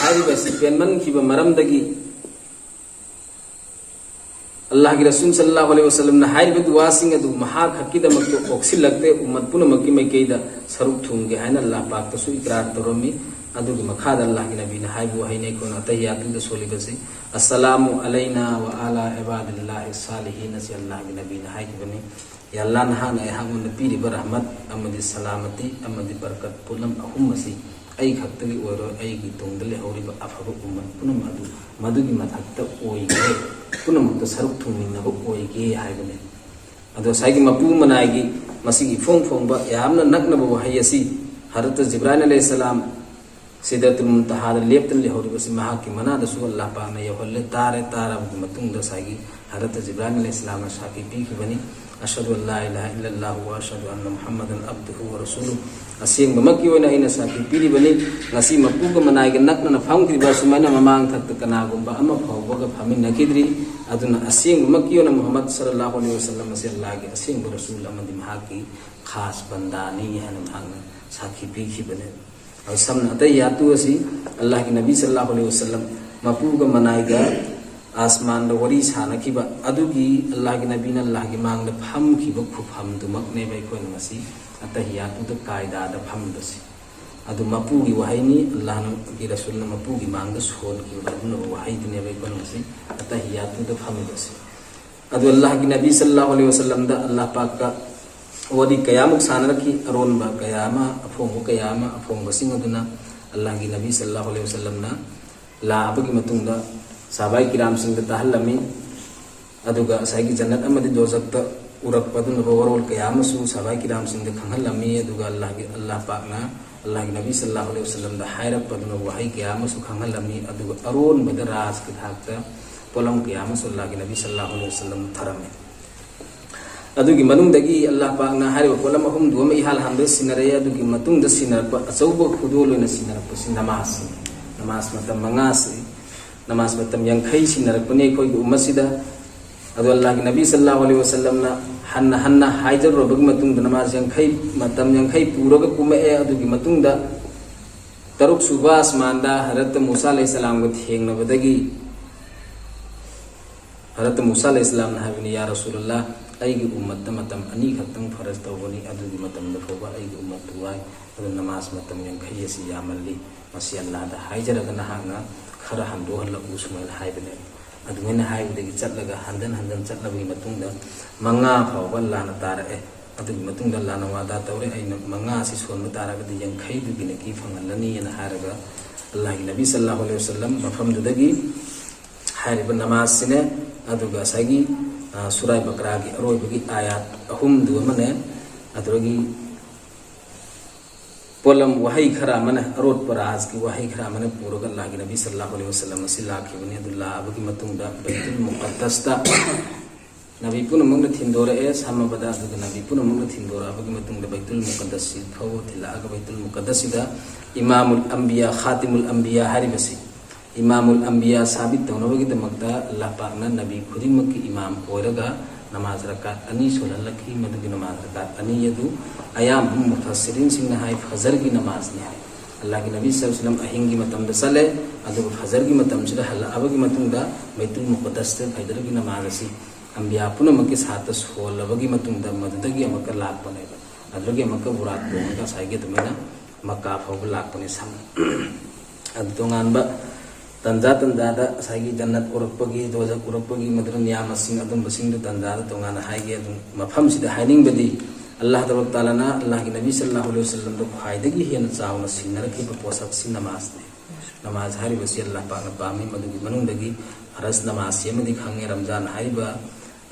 ꯍꯥꯏꯔꯤꯕ ꯑꯁꯤ ꯄꯦꯟꯃꯟꯈꯤꯕ ꯃꯔꯝꯗꯒꯤ ꯑꯜꯂꯥꯍꯒꯤ ꯔꯁꯨꯜ ꯁꯜꯂꯥꯍꯨ ꯑꯂꯩꯍꯤ ꯋꯥꯁꯂꯝꯅ ꯍꯥꯏꯔꯤꯕ ꯗꯨꯋꯥꯁꯤꯡ ꯑꯗꯨ ꯃꯍꯥꯛ ꯈꯛꯀꯤꯗꯃꯛꯇ ꯑꯣꯛꯁꯤꯜꯂꯛꯇꯦ, ꯎꯝꯃꯠ ꯄꯨꯝꯅꯃꯛꯀꯤ ꯃꯥꯏꯀꯩꯗ ꯁꯔꯨꯛ ꯊꯨꯡꯒꯦ ꯍꯥꯏꯅ ꯑꯜꯂꯥꯍ ꯄꯥꯛꯇꯁꯨ ꯏꯀ꯭ꯔꯥꯔ ꯇꯧꯔꯝꯃꯤ꯫ ꯑꯗꯨꯒꯤ ꯃꯈꯥꯗ ꯑꯜꯂꯥꯍꯒꯤ ꯅꯕꯤꯅ ꯍꯥꯏꯕ ꯋꯥꯍꯩꯅꯤ ꯑꯩꯈꯣꯏꯅ ꯑꯇꯍꯤꯌꯥꯇꯨꯗ ꯁꯣꯜꯂꯤꯕꯁꯤ, "ꯑꯁꯁꯂꯥꯃꯨ ꯑꯂꯩꯅꯥ ꯋ ꯑꯂꯥ ꯏꯕꯥꯗꯤꯜꯂꯥꯍꯤ ꯁꯥꯂꯤꯍꯤꯟ" ꯑꯁꯤ ꯑꯜꯂꯥꯍꯒꯤ ꯅꯕꯤꯅ ꯍꯥꯏꯈꯤꯕꯅꯤ꯫ "ꯌꯥ ꯑꯜꯂꯥꯍ, ꯅꯍꯥꯛꯅ ꯑꯩꯍꯥꯛꯉꯣꯟꯗ ꯄꯤꯔꯤꯕ ꯔꯍꯃꯠ ꯑꯃꯗꯤ ꯁꯂꯥꯃꯇꯤ ꯑꯃꯗꯤ ꯕꯔꯀꯠ ꯄꯣꯠꯂꯝ ꯑꯍꯨꯝ ꯑꯁꯤ ꯑꯩ ꯈꯛꯇꯒꯤ ꯑꯣꯏꯔꯣꯏ, ꯑꯩꯒꯤ ꯇꯨꯡꯗ ꯂꯩꯍꯧꯔꯤꯕ ꯑꯐꯕ ꯎꯝꯃꯠ ꯄꯨꯝꯅꯃꯛ ꯑꯗꯨ ꯃꯗꯨꯒꯤ ꯃꯊꯛꯇ ꯑꯣꯏꯒꯦ, ꯄꯨꯝꯅꯃꯛꯇ ꯁꯔꯨꯛ ꯊꯨꯡꯃꯤꯟꯅꯕ ꯑꯣꯏꯒꯦ" ꯍꯥꯏꯕꯅꯤ꯫ ꯑꯗꯣ ꯉꯁꯥꯏꯒꯤ ꯃꯄꯨ ꯃꯅꯥꯏꯒꯤ ꯃꯁꯤꯒꯤ ꯏꯐꯣꯡ ꯐꯣꯡꯕ ꯌꯥꯝꯅ ꯅꯛꯅꯕ ꯋꯥꯍꯩ ꯑꯁꯤ ꯍꯖꯔꯠ ꯖꯤꯕ꯭ꯔꯥꯏꯜ ꯑꯂꯩꯍꯤꯁꯁꯂꯥꯝ ꯁꯤꯗ꯭ꯔꯇꯨꯜ ꯃꯨꯟꯇꯍꯥꯗ ꯂꯦꯞꯇꯨꯅ ꯂꯩꯍꯧꯔꯤꯕꯁꯤ ꯃꯍꯥꯛꯀꯤ ꯃꯅꯥꯗꯁꯨ ꯑꯜꯂꯥꯍ ꯄꯥꯛꯅ ꯌꯧꯍꯜꯂꯦ꯫ ꯇꯥꯔꯦ, ꯇꯥꯔꯕꯒꯤ ꯃꯇꯨꯡꯗ ꯉꯁꯥꯏꯒꯤ ꯍꯖꯔꯠ ꯖꯤꯕ꯭ꯔꯥꯏꯜ ꯑꯂꯩꯍꯤꯁꯁꯂꯥꯝꯅ ꯁꯥꯈꯤ ꯄꯤꯈꯤꯕꯅꯤ, "ꯑꯁꯍꯗꯨ ꯑꯜꯂꯥ ꯏꯂꯥꯍ ꯏꯜꯂꯜꯂꯥꯍꯨ ꯋ ꯑꯁꯍꯗꯨ ꯑꯟꯅ ꯃꯨꯍꯝꯃꯗꯟ ꯑꯕꯗꯨꯍꯨ ꯋ ꯔꯁꯨꯂꯨ"꯫ ꯑꯁꯦꯡꯕꯃꯛꯀꯤ ꯑꯣꯏꯅ ꯑꯩꯅ ꯁꯥꯈꯤ ꯄꯤꯔꯤꯕꯅꯤ, ꯉꯁꯤ ꯃꯄꯨꯒ ꯃꯅꯥꯏꯒ ꯅꯛꯅꯅ ꯐꯝꯈ꯭ꯔꯤꯕ ꯑꯁꯨꯃꯥꯏꯅ ꯃꯃꯥꯡ ꯊꯛꯇ ꯀꯅꯥꯒꯨꯝꯕ ꯑꯃ ꯐꯥꯎꯕꯒ ꯐꯝꯃꯤꯟꯅꯈꯤꯗ꯭ꯔꯤ꯫ ꯑꯗꯨꯅ ꯑꯁꯦꯡꯕꯃꯛꯀꯤ ꯑꯣꯏꯅ ꯃꯨꯍꯝꯃꯗ ꯁꯜꯂꯜꯂꯥꯍꯨ ꯑꯂꯩꯍꯤ ꯋꯁꯜꯂꯝ ꯑꯁꯤ ꯑꯜꯂꯥꯍꯒꯤ ꯑꯁꯦꯡꯕ ꯔꯁꯨꯜ ꯑꯃꯗꯤ ꯃꯍꯥꯛꯀꯤ ꯈꯥꯁ ꯕꯟꯗꯥꯅꯤ ꯍꯥꯏꯅ ꯃꯍꯥꯛꯅ ꯁꯥꯈꯤ ꯄꯤꯈꯤꯕꯅꯤ꯫ ꯑꯗꯨ ꯁꯝꯅ ꯑꯇꯍꯤꯌꯥꯇꯨ ꯑꯁꯤ ꯑꯜꯂꯥꯍꯒꯤ ꯅꯕꯤ ꯁꯜꯂꯜꯂꯥꯍꯨ ꯑꯂꯩꯍꯤ ꯋꯁꯜꯂꯝ ꯃꯄꯨꯒ ꯃꯅꯥꯏꯒ ꯑꯥꯁꯃꯥꯟꯗ ꯋꯥꯔꯤ ꯁꯥꯅꯈꯤꯕ ꯑꯗꯨꯒꯤ ꯑꯜꯂꯥꯍꯒꯤ ꯅꯕꯤꯅ ꯑꯜꯂꯥꯍꯒꯤ ꯃꯥꯡꯗ ꯐꯝꯈꯤꯕ ꯈꯨꯐꯝꯗꯨꯃꯛꯅꯦꯕ ꯑꯩꯈꯣꯏꯅ ꯉꯁꯤ ꯑꯇꯍꯤꯌꯥꯇꯨꯗ ꯀꯥꯏꯗꯥꯗ ꯐꯝꯃꯤꯕꯁꯤ꯫ ꯑꯗꯨ ꯃꯄꯨꯒꯤ ꯋꯥꯍꯩꯅꯤ, ꯑꯜꯂꯥꯍꯒꯤ ꯔꯁꯨꯜꯅ ꯃꯄꯨꯒꯤ ꯃꯥꯡꯗ ꯁꯣꯟꯈꯤꯕ ꯑꯗꯨꯒꯨꯝꯂꯕ ꯋꯥꯍꯩꯗꯨꯅꯦꯕ ꯑꯩꯈꯣꯏꯅ ꯉꯁꯤ ꯑꯇꯍꯤꯌꯥꯇꯨꯗ ꯐꯝꯃꯤꯕꯁꯤ꯫ ꯑꯗꯨ ꯑꯜꯂꯥꯍꯒꯤ ꯅꯕꯤ ꯁꯜꯂꯜꯂꯥꯍꯨ ꯑꯂꯩꯍꯤ ꯋꯁꯜꯂꯝꯗ ꯑꯜꯂꯥꯍ ꯄꯥꯛꯀ ꯋꯥꯔꯤ ꯀꯌꯥꯃꯨꯛ ꯁꯥꯟꯅꯔꯛꯈꯤ꯫ ꯑꯔꯣꯟꯕ ꯀꯌꯥ ꯑꯃ, ꯑꯐꯣꯡꯕ ꯀꯌꯥ ꯑꯃ, ꯑꯐꯣꯡꯕꯁꯤꯡ ꯑꯗꯨꯅ ꯑꯜꯂꯥꯍꯒꯤ ꯅꯕꯤ ꯁꯜꯂꯜꯂꯥꯍꯨ ꯑꯂꯩꯍꯤ ꯋꯁꯜꯂꯝꯅ ꯂꯥꯛꯑꯕꯒꯤ ꯃꯇꯨꯡꯗ ꯁꯍꯥꯕꯥꯏ ꯀꯤꯔꯥꯝꯁꯤꯡꯗ ꯇꯥꯍꯜꯂꯝꯃꯤ꯫ ꯑꯗꯨꯒ ꯉꯁꯥꯏꯒꯤ ꯖꯟꯅꯠ ꯑꯃꯗꯤ ꯗꯣꯖꯛꯇ ꯎꯔꯛꯄ ꯑꯗꯨꯒꯨꯝꯂꯕ ꯋꯥꯔꯣꯜ ꯀꯌꯥ ꯑꯃꯁꯨ ꯁꯍꯥꯕꯥꯏ ꯀꯤꯔꯥꯝꯁꯤꯡꯗ ꯈꯪꯍꯜꯂꯝꯃꯤ꯫ ꯑꯗꯨꯒ ꯑꯜꯂꯥꯍꯒꯤ, ꯑꯜꯂꯥꯍ ꯄꯥꯛꯅ ꯑꯜꯂꯥꯍꯒꯤ ꯅꯕꯤ ꯁꯜꯂꯜꯂꯥꯍꯨ ꯑꯂꯩꯍꯤ ꯋꯁꯜꯂꯝꯗ ꯍꯥꯏꯔꯛꯄ ꯑꯗꯨꯒꯨꯝꯂꯕ ꯋꯥꯍꯩ ꯀꯌꯥ ꯑꯃꯁꯨ ꯈꯪꯍꯜꯂꯝꯃꯤ꯫ ꯑꯗꯨꯒ ꯑꯔꯣꯟꯕꯗ ꯔꯥꯖꯀꯤ ꯊꯥꯛꯇ ꯄꯣꯠꯂꯝ ꯀꯌꯥ ꯑꯃꯁꯨ ꯑꯜꯂꯥꯍꯒꯤ ꯅꯕꯤ ꯁꯜꯂꯜꯂꯥꯍꯨ ꯑꯂꯩꯍꯤ ꯋꯁꯜꯂꯝ ꯊꯔꯝꯃꯤ꯫ ꯑꯗꯨꯒꯤ ꯃꯅꯨꯡꯗꯒꯤ ꯑꯜꯂꯥꯍ ꯄꯥꯛꯅ ꯍꯥꯏꯔꯤꯕ ꯄꯣꯠꯂꯝ ꯑꯍꯨꯝꯗꯨ ꯑꯃ ꯏꯍꯥꯟ ꯍꯥꯟꯕꯗ ꯁꯤꯟꯅꯔꯛꯑꯦ꯫ ꯑꯗꯨꯒꯤ ꯃꯇꯨꯡꯗ ꯁꯤꯟꯅꯔꯛꯄ, ꯑꯆꯧꯕ ꯈꯨꯗꯣꯜ ꯑꯣꯏꯅ ꯁꯤꯟꯅꯔꯛꯄꯁꯤ ꯅꯃꯥꯖꯁꯤꯅꯤ꯫ ꯅꯃꯥꯖ ꯃꯇꯝ ꯃꯉꯥꯁꯤ, ꯅꯃꯥꯖ ꯃꯇꯝ ꯌꯥꯡꯈꯩ ꯁꯤꯟꯅꯔꯛꯄꯅꯤ ꯑꯩꯈꯣꯏꯒꯤ ꯎꯝꯃꯠꯁꯤꯗ꯫ ꯑꯗꯣ ꯑꯜꯂꯥꯍꯒꯤ ꯅꯕꯤ ꯁꯜꯂꯜꯂꯥꯍꯨ ꯑꯂꯩꯍꯤ ꯋꯁꯜꯂꯝꯅ ꯍꯟꯅ ꯍꯟꯅ ꯍꯥꯏꯖꯔꯨꯔꯕꯒꯤ ꯃꯇꯨꯡꯗ ꯅꯃꯥꯖ ꯌꯥꯡꯈꯩ, ꯃꯇꯝ ꯌꯥꯡꯈꯩ ꯄꯨꯔꯒ ꯀꯨꯝꯃꯛꯑꯦ꯫ ꯑꯗꯨꯒꯤ ꯃꯇꯨꯡꯗ ꯇꯔꯨꯛ ꯁꯨꯕ ꯑꯁꯃꯥꯟꯗ ꯍꯖꯔꯠ ꯃꯨꯁꯥ ꯑꯂꯩꯍꯤꯁꯁꯂꯥꯝꯒ ꯊꯦꯡꯅꯕꯗꯒꯤ ꯍꯖꯔꯠ ꯃꯨꯁꯥ ꯑꯂꯩꯍꯤꯁꯁꯂꯥꯝꯅ ꯍꯥꯏꯕꯅꯤ, "ꯌꯥ ꯔꯁꯨꯂꯜꯂꯥꯍ, ꯑꯩꯒꯤ ꯎꯝꯃꯠꯇ ꯃꯇꯝ ꯑꯅꯤ ꯈꯛꯇꯪ ꯐꯔꯖ ꯇꯧꯕꯅꯤ, ꯑꯗꯨꯒꯤ ꯃꯇꯝꯗ ꯐꯥꯎꯕ ꯑꯩꯒꯤ ꯎꯝꯃꯠꯇꯨ ꯋꯥꯏ, ꯑꯗꯨꯅ ꯅꯃꯥꯖ ꯃꯇꯝ ꯌꯥꯡꯈꯩ ꯑꯁꯤ ꯌꯥꯝꯃꯜꯂꯤ, ꯃꯁꯤ ꯑꯜꯂꯥꯍꯗ ꯍꯥꯏꯖꯔꯒ ꯅꯍꯥꯛꯅ ꯈꯔ ꯍꯟꯗꯣꯛꯍꯜꯂꯛꯎ" ꯁꯨꯃꯥꯏꯅ ꯍꯥꯏꯕꯅꯦ꯫ ꯑꯗꯨꯃꯥꯏꯅ ꯍꯥꯏꯕꯗꯒꯤ ꯆꯠꯂꯒ ꯍꯟꯗꯟ ꯍꯟꯗꯟ ꯆꯠꯂꯕꯒꯤ ꯃꯇꯨꯡꯗ ꯃꯉꯥ ꯐꯥꯎꯕ ꯑꯜꯂꯥꯍꯅ ꯇꯥꯔꯛꯑꯦ꯫ ꯑꯗꯨꯒꯤ ꯃꯇꯨꯡꯗ ꯑꯜꯂꯥꯍꯅ ꯋꯥꯗꯥ ꯇꯧꯔꯦ, "ꯑꯩꯅ ꯃꯉꯥ ꯑꯁꯤ ꯁꯣꯟꯕ ꯇꯥꯔꯒꯗꯤ ꯌꯥꯡꯈꯩꯗꯨꯒꯤ ꯅꯦꯀꯤ ꯐꯪꯍꯜꯂꯅꯤꯅ" ꯍꯥꯏꯔꯒ ꯑꯜꯂꯥꯍꯒꯤ ꯅꯕꯤ ꯁꯜꯂꯜꯂꯥꯍꯨ ꯑꯂꯩꯍꯤ ꯋꯁꯜꯂꯝ ꯃꯐꯝꯗꯨꯗꯒꯤ ꯍꯥꯏꯔꯤꯕ ꯅꯃꯥꯖꯁꯤꯅꯦ꯫ ꯑꯗꯨꯒ ꯉꯁꯥꯏꯒꯤ, ꯑ, ꯁꯨꯔꯥꯏ ꯕꯀꯔꯥꯒꯤ ꯑꯔꯣꯏꯕꯒꯤ ꯑꯥꯌꯥꯠ ꯑꯍꯨꯝꯗꯨ ꯑꯃꯅꯦ꯫ ꯑꯗꯨꯗꯒꯤ ꯄꯣꯠꯂꯝ ꯋꯥꯍꯩ ꯈꯔ ꯑꯃꯅ, ꯑꯔꯣꯠꯄ ꯔꯥꯖꯀꯤ ꯋꯥꯍꯩ ꯈꯔ ꯑꯃꯅ ꯄꯨꯔꯒ ꯑꯜꯂꯥꯍꯒꯤ ꯅꯕꯤ ꯁꯜꯂꯜꯂꯥꯍꯨ ꯑꯂꯩꯍꯤ ꯋꯁꯜꯂꯝ ꯑꯁꯤ ꯂꯥꯛꯈꯤꯕꯅꯤ꯫ ꯑꯗꯨ ꯂꯥꯛꯑꯕꯒꯤ ꯃꯇꯨꯡꯗ ꯕꯩꯇꯨꯜ ꯃꯨꯀꯠꯗꯁꯇ ꯅꯕꯤ ꯄꯨꯝꯅꯃꯛꯅ ꯊꯤꯟꯗꯣꯔꯛꯑꯦ ꯁꯝꯃꯕꯗ꯫ ꯑꯗꯨꯒ ꯅꯕꯤ ꯄꯨꯝꯅꯃꯛꯅ ꯊꯤꯟꯗꯣꯔꯛꯑꯕꯒꯤ ꯃꯇꯨꯡꯗ ꯕꯩꯇꯨꯜ ꯃꯨꯀꯠꯗꯁꯁꯤ ꯊꯧꯕ ꯊꯤꯜꯂꯛꯑꯒ ꯕꯩꯇꯨꯜ ꯃꯨꯀꯠꯗꯁꯁꯤꯗ ꯏꯃꯥꯃꯨꯜ ꯑꯝꯕꯤꯌꯥ, ꯈꯥꯇꯤꯃꯨꯜ ꯑꯝꯕꯤꯌꯥ ꯍꯥꯏꯔꯤꯕꯁꯤ, ꯏꯃꯥꯃꯨꯜ ꯑꯝꯕꯤꯌꯥ ꯁꯥꯕꯤꯠ ꯇꯧꯅꯕꯒꯤꯗꯃꯛꯇ ꯑꯜꯂꯥꯍ ꯄꯥꯛꯅ ꯅꯕꯤ ꯈꯨꯗꯤꯡꯃꯛꯀꯤ ꯏꯃꯥꯝ ꯑꯣꯏꯔꯒ ꯅꯃꯥꯖ ꯔꯀꯥꯠ ꯑꯅꯤ ꯁꯣꯜꯍꯜꯂꯛꯈꯤ꯫ ꯃꯗꯨꯒꯤ ꯅꯃꯥꯖ ꯔꯀꯥꯠ ꯑꯅꯤ ꯑꯗꯨ ꯑꯌꯥꯝꯕ ꯃꯨꯐꯁꯤꯔꯤꯟꯁꯤꯡꯅ ꯍꯥꯏ ꯐꯖꯔꯒꯤ ꯅꯃꯥꯖꯅꯤ ꯍꯥꯏ꯫ ꯑꯜꯂꯥꯍꯒꯤ ꯅꯕꯤ ꯁꯜꯂꯜꯂꯥꯍꯨ ꯑꯂꯩꯍꯤ ꯋꯁꯜꯂꯝ ꯑꯍꯤꯡꯒꯤ ꯃꯇꯝꯗ ꯆꯠꯂꯦ, ꯑꯗꯨꯒ ꯐꯖꯔꯒꯤ ꯃꯇꯝꯁꯤꯗ ꯍꯜꯂꯛꯑꯕꯒꯤ ꯃꯇꯨꯡꯗ ꯕꯩꯇꯨꯜ ꯃꯨꯀꯠꯗꯁꯇ ꯐꯖꯔꯒꯤ ꯅꯃꯥꯖ ꯑꯁꯤ ꯑꯝꯕꯤꯌꯥ ꯄꯨꯝꯅꯃꯛꯀꯤ ꯁꯥꯠꯇ ꯁꯣꯜꯂꯕꯒꯤ ꯃꯇꯨꯡꯗ ꯃꯗꯨꯗꯒꯤ ꯑꯃꯨꯛꯀ ꯂꯥꯛꯄꯅꯦꯕ꯫ ꯑꯗꯨꯗꯒꯤ ꯑꯃꯨꯛꯀ ꯕꯨꯔꯥꯛ ꯇꯣꯡꯉꯒ ꯉꯁꯥꯏꯒꯤ ꯑꯗꯨꯃꯥꯏꯅ ꯃꯛꯀꯥ ꯐꯥꯎꯕ ꯂꯥꯛꯄꯅꯤ ꯁꯝꯅ꯫ ꯑꯗꯨ ꯇꯣꯉꯥꯟꯕ ꯇꯟꯖꯥ ꯇꯟꯖꯥꯗ ꯉꯁꯥꯏꯒꯤ ꯖꯟꯅꯠ ꯎꯔꯛꯄꯒꯤ, ꯗꯣꯖꯈ ꯎꯔꯛꯄꯒꯤ, ꯃꯗꯨꯅ ꯅꯤꯌꯥꯃꯁꯤꯡ ꯑꯗꯨꯝꯕꯁꯤꯡꯗꯨ ꯇꯟꯖꯥꯗ ꯇꯣꯉꯥꯟꯅ ꯍꯥꯏꯒꯦ꯫ ꯑꯗꯨꯝ ꯃꯐꯝꯁꯤꯗ ꯍꯥꯏꯅꯤꯡꯕꯗꯤ, ꯑꯜꯂꯥꯍ ꯇꯕꯥꯔꯛ ꯇꯥꯂꯥꯅ ꯑꯜꯂꯥꯍꯒꯤ ꯅꯕꯤ ꯁꯜꯂꯜꯂꯥꯍꯨ ꯑꯂꯩꯍꯤ ꯋꯁꯜꯂꯝꯗ ꯈ꯭ꯋꯥꯏꯗꯒꯤ ꯍꯦꯟꯅ ꯆꯥꯎꯅ ꯁꯤꯟꯅꯔꯛꯈꯤꯕ ꯄꯣꯠꯁꯛꯁꯤ ꯅꯃꯥꯖꯅꯤ꯫ ꯅꯃꯥꯖ ꯍꯥꯏꯔꯤꯕꯁꯤ ꯑꯜꯂꯥꯍ ꯄꯥꯛꯅ ꯄꯥꯝꯃꯤ꯫ ꯃꯗꯨꯒꯤ ꯃꯅꯨꯡꯗꯒꯤ ꯐꯔꯖ ꯅꯃꯥꯖꯁꯤ ꯑꯃꯗꯤ ꯈꯪꯉꯦ, ꯔꯝꯖꯥꯟ ꯍꯥꯏꯔꯤꯕ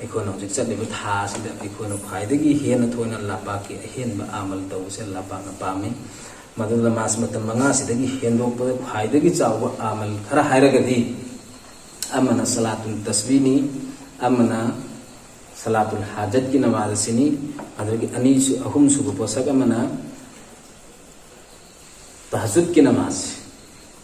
ꯑꯩꯈꯣꯏꯅ ꯍꯧꯖꯤꯛ ꯆꯠꯂꯤꯕ ꯊꯥ ꯑꯁꯤꯗ ꯑꯩꯈꯣꯏꯅ ꯈ꯭ꯋꯥꯏꯗꯒꯤ ꯍꯦꯟꯅ ꯊꯣꯏꯅ ꯑꯜꯂꯥꯍ ꯄꯥꯛꯀꯤ ꯑꯍꯦꯟꯕ ꯑꯃꯜ ꯇꯧꯕꯁꯦ ꯑꯜꯂꯥꯍ ꯄꯥꯛꯅ ꯄꯥꯝꯃꯤ꯫ ꯃꯗꯨ ꯅꯃꯥꯖ ꯃꯇꯝ ꯃꯉꯥꯁꯤꯗꯒꯤ ꯍꯦꯟꯗꯣꯛꯄꯗ ꯈ꯭ꯋꯥꯏꯗꯒꯤ ꯆꯥꯎꯕ ꯑꯃꯜ ꯈꯔ ꯍꯥꯏꯔꯒꯗꯤ, ꯑꯃꯅ ꯁꯂꯥꯇꯨꯜ ꯇꯁꯕꯤꯅꯤ, ꯑꯃꯅ ꯁꯂꯥꯇꯨꯜ ꯍꯥꯖꯠꯀꯤ ꯅꯃꯥꯖ ꯑꯁꯤꯅꯤ, ꯑꯗꯨꯗꯒꯤ ꯑꯅꯤꯁꯨ-, ꯑꯍꯨꯝꯁꯨꯕ ꯄꯣꯠꯁꯛ ꯑꯃꯅ ꯇꯍꯖꯨꯗꯀꯤ ꯅꯃꯥꯖ꯫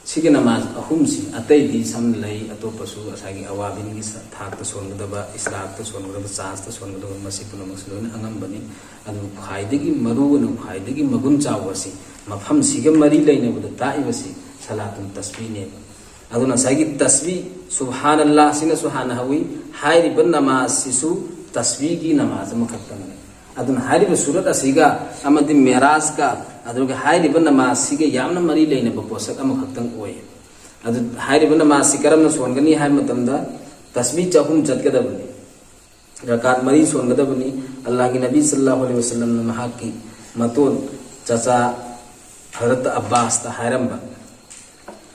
ꯁꯤꯒꯤ ꯅꯃꯥꯖ ꯑꯍꯨꯝꯁꯤ, ꯑꯇꯩꯗꯤ ꯁꯝꯅ ꯂꯩ, ꯑꯇꯣꯞꯄꯁꯨ ꯉꯁꯥꯏꯒꯤ ꯑꯋꯥꯕꯤꯟꯒꯤ ꯁ-, ꯊꯥꯛꯇ ꯁꯣꯟꯒꯗꯕ, ꯏꯁꯔꯥꯛꯇ ꯁꯣꯟꯒꯗꯕ, ꯆꯥꯟꯁꯇ ꯁꯣꯟꯒꯗꯕ, ꯃꯁꯤ ꯄꯨꯝꯅꯃꯛꯁꯨ ꯂꯣꯏꯅ ꯑꯉꯝꯕꯅꯤ꯫ ꯑꯗꯨꯕꯨ ꯈ꯭ꯋꯥꯏꯗꯒꯤ ꯃꯔꯨ ꯑꯣꯏꯅ, ꯈ꯭ꯋꯥꯏꯗꯒꯤ ꯃꯒꯨꯟ ꯆꯥꯎꯕ ꯑꯁꯤ, ꯃꯐꯝꯁꯤꯒ ꯃꯔꯤ ꯂꯩꯅꯕꯗ ꯇꯥꯛꯏꯕꯁꯤ ꯁꯂꯥꯇꯨꯜ ꯇꯁꯕꯤꯅꯦꯕ꯫ ꯑꯗꯨꯅ ꯉꯁꯥꯏꯒꯤ ꯇꯁꯕꯤ, ꯁꯨꯕꯍꯥꯅꯜꯂꯥꯍ ꯁꯤꯅꯁꯨ ꯍꯥꯟꯅ ꯍꯧꯏ꯫ ꯍꯥꯏꯔꯤꯕ ꯅꯃꯥꯖꯁꯤꯁꯨ ꯇꯁꯕꯤꯒꯤ ꯅꯃꯥꯖ ꯑꯃꯈꯛꯇꯪꯅꯤ꯫ ꯑꯗꯨꯅ ꯍꯥꯏꯔꯤꯕ ꯁꯨꯔꯠ ꯑꯁꯤꯒ ꯑꯃꯗꯤ ꯃꯦꯔꯥꯖꯀ, ꯑꯗꯨꯒ ꯍꯥꯏꯔꯤꯕ ꯅꯃꯥꯖꯁꯤꯒ ꯌꯥꯝꯅ ꯃꯔꯤ ꯂꯩꯅꯕ ꯄꯣꯠꯁꯛ ꯑꯃꯈꯛꯇꯪ ꯑꯣꯏ꯫ ꯑꯗꯨ ꯍꯥꯏꯔꯤꯕ ꯅꯃꯥꯖꯁꯤ ꯀꯔꯝꯅ ꯁꯣꯟꯒꯅꯤ ꯍꯥꯏꯕ ꯃꯇꯝꯗ, ꯇꯁꯕꯤ ꯆꯍꯨꯝ ꯆꯠꯀꯗꯕꯅꯤ, ꯔꯀꯥꯠ ꯃꯔꯤ ꯁꯣꯟꯒꯗꯕꯅꯤ꯫ ꯑꯜꯂꯥꯍꯒꯤ ꯅꯕꯤ ꯁꯜꯂꯜꯂꯥꯍꯨ ꯑꯂꯩꯍꯤ ꯋꯁꯜꯂꯝꯅ ꯃꯍꯥꯛꯀꯤ ꯃꯇꯣꯟ ꯆꯆꯥ ꯍꯖꯔꯠ ꯑꯕꯥꯁꯇ ꯍꯥꯏꯔꯝꯕ,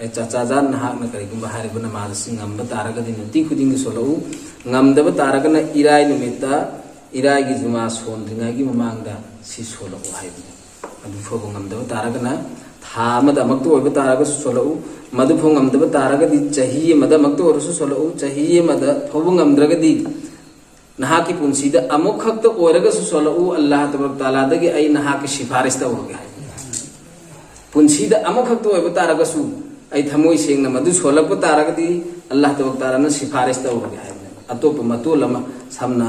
"ꯑꯦ ꯆꯆꯥꯖꯥꯟ, ꯅꯍꯥꯛꯅ ꯀꯔꯤꯒꯨꯝꯕ ꯍꯥꯏꯔꯤꯕ ꯅꯃꯥꯖ ꯑꯁꯤ ꯉꯝꯕ ꯇꯥꯔꯒꯗꯤ ꯅꯨꯡꯇꯤ ꯈꯨꯗꯤꯡꯒꯤ ꯁꯣꯜꯂꯛꯎ, ꯉꯝꯗꯕ ꯇꯥꯔꯒꯅ ꯏꯔꯥꯏ ꯅꯨꯃꯤꯠꯇ, ꯏꯔꯥꯏꯒꯤ ꯖꯨꯃꯥ ꯁꯣꯟꯗ꯭ꯔꯤꯉꯩꯒꯤ ꯃꯃꯥꯡꯗ ꯁꯤ ꯁꯣꯜꯂꯛꯎ" ꯍꯥꯏꯕꯅꯤ꯫ ꯑꯗꯨ ꯐꯥꯎꯕ ꯉꯝꯗꯕ ꯇꯥꯔꯒꯅ ꯊꯥ ꯑꯃꯗ ꯑꯃꯛꯇ ꯑꯣꯏꯕ ꯇꯥꯔꯒꯁꯨ ꯁꯣꯜꯂꯛꯎ꯫ ꯃꯗꯨ ꯐꯥꯎ ꯉꯝꯗꯕ ꯇꯥꯔꯒꯗꯤ ꯆꯍꯤ ꯑꯃꯗ ꯑꯃꯛꯇ ꯑꯣꯏꯔꯁꯨ ꯁꯣꯜꯂꯛꯎ꯫ ꯆꯍꯤ ꯑꯃꯗ ꯐꯥꯎꯕ ꯉꯝꯗ꯭ꯔꯒꯗꯤ ꯅꯍꯥꯛꯀꯤ ꯄꯨꯟꯁꯤꯗ ꯑꯃꯨꯛꯈꯛꯇ ꯑꯣꯏꯔꯒꯁꯨ ꯁꯣꯜꯂꯛꯎ, ꯑꯜꯂꯥꯍ ꯇꯕꯥꯔꯛ ꯇꯥꯂꯥꯗꯒꯤ ꯑꯩ ꯅꯍꯥꯛꯀꯤ ꯁꯤꯐꯥꯔꯤꯁ ꯇꯧꯔꯒꯦ ꯍꯥꯏ꯫ ꯄꯨꯟꯁꯤꯗ ꯑꯃꯈꯛꯇ ꯑꯣꯏꯕ ꯇꯥꯔꯒꯁꯨ ꯑꯩ ꯊꯃꯣꯏ ꯁꯦꯡꯅ ꯃꯗꯨ ꯁꯣꯜꯂꯛꯄ ꯇꯥꯔꯒꯗꯤ ꯑꯜꯂꯥꯍ ꯇꯕꯥꯔꯛ ꯇꯥꯂꯥꯅ ꯁꯤꯐꯥꯔꯤꯁ ꯇꯧꯔꯒꯦ ꯍꯥꯏꯕꯅꯦ꯫ ꯑꯇꯣꯞꯄ ꯃꯇꯣꯜ ꯑꯃ, ꯁꯝꯅ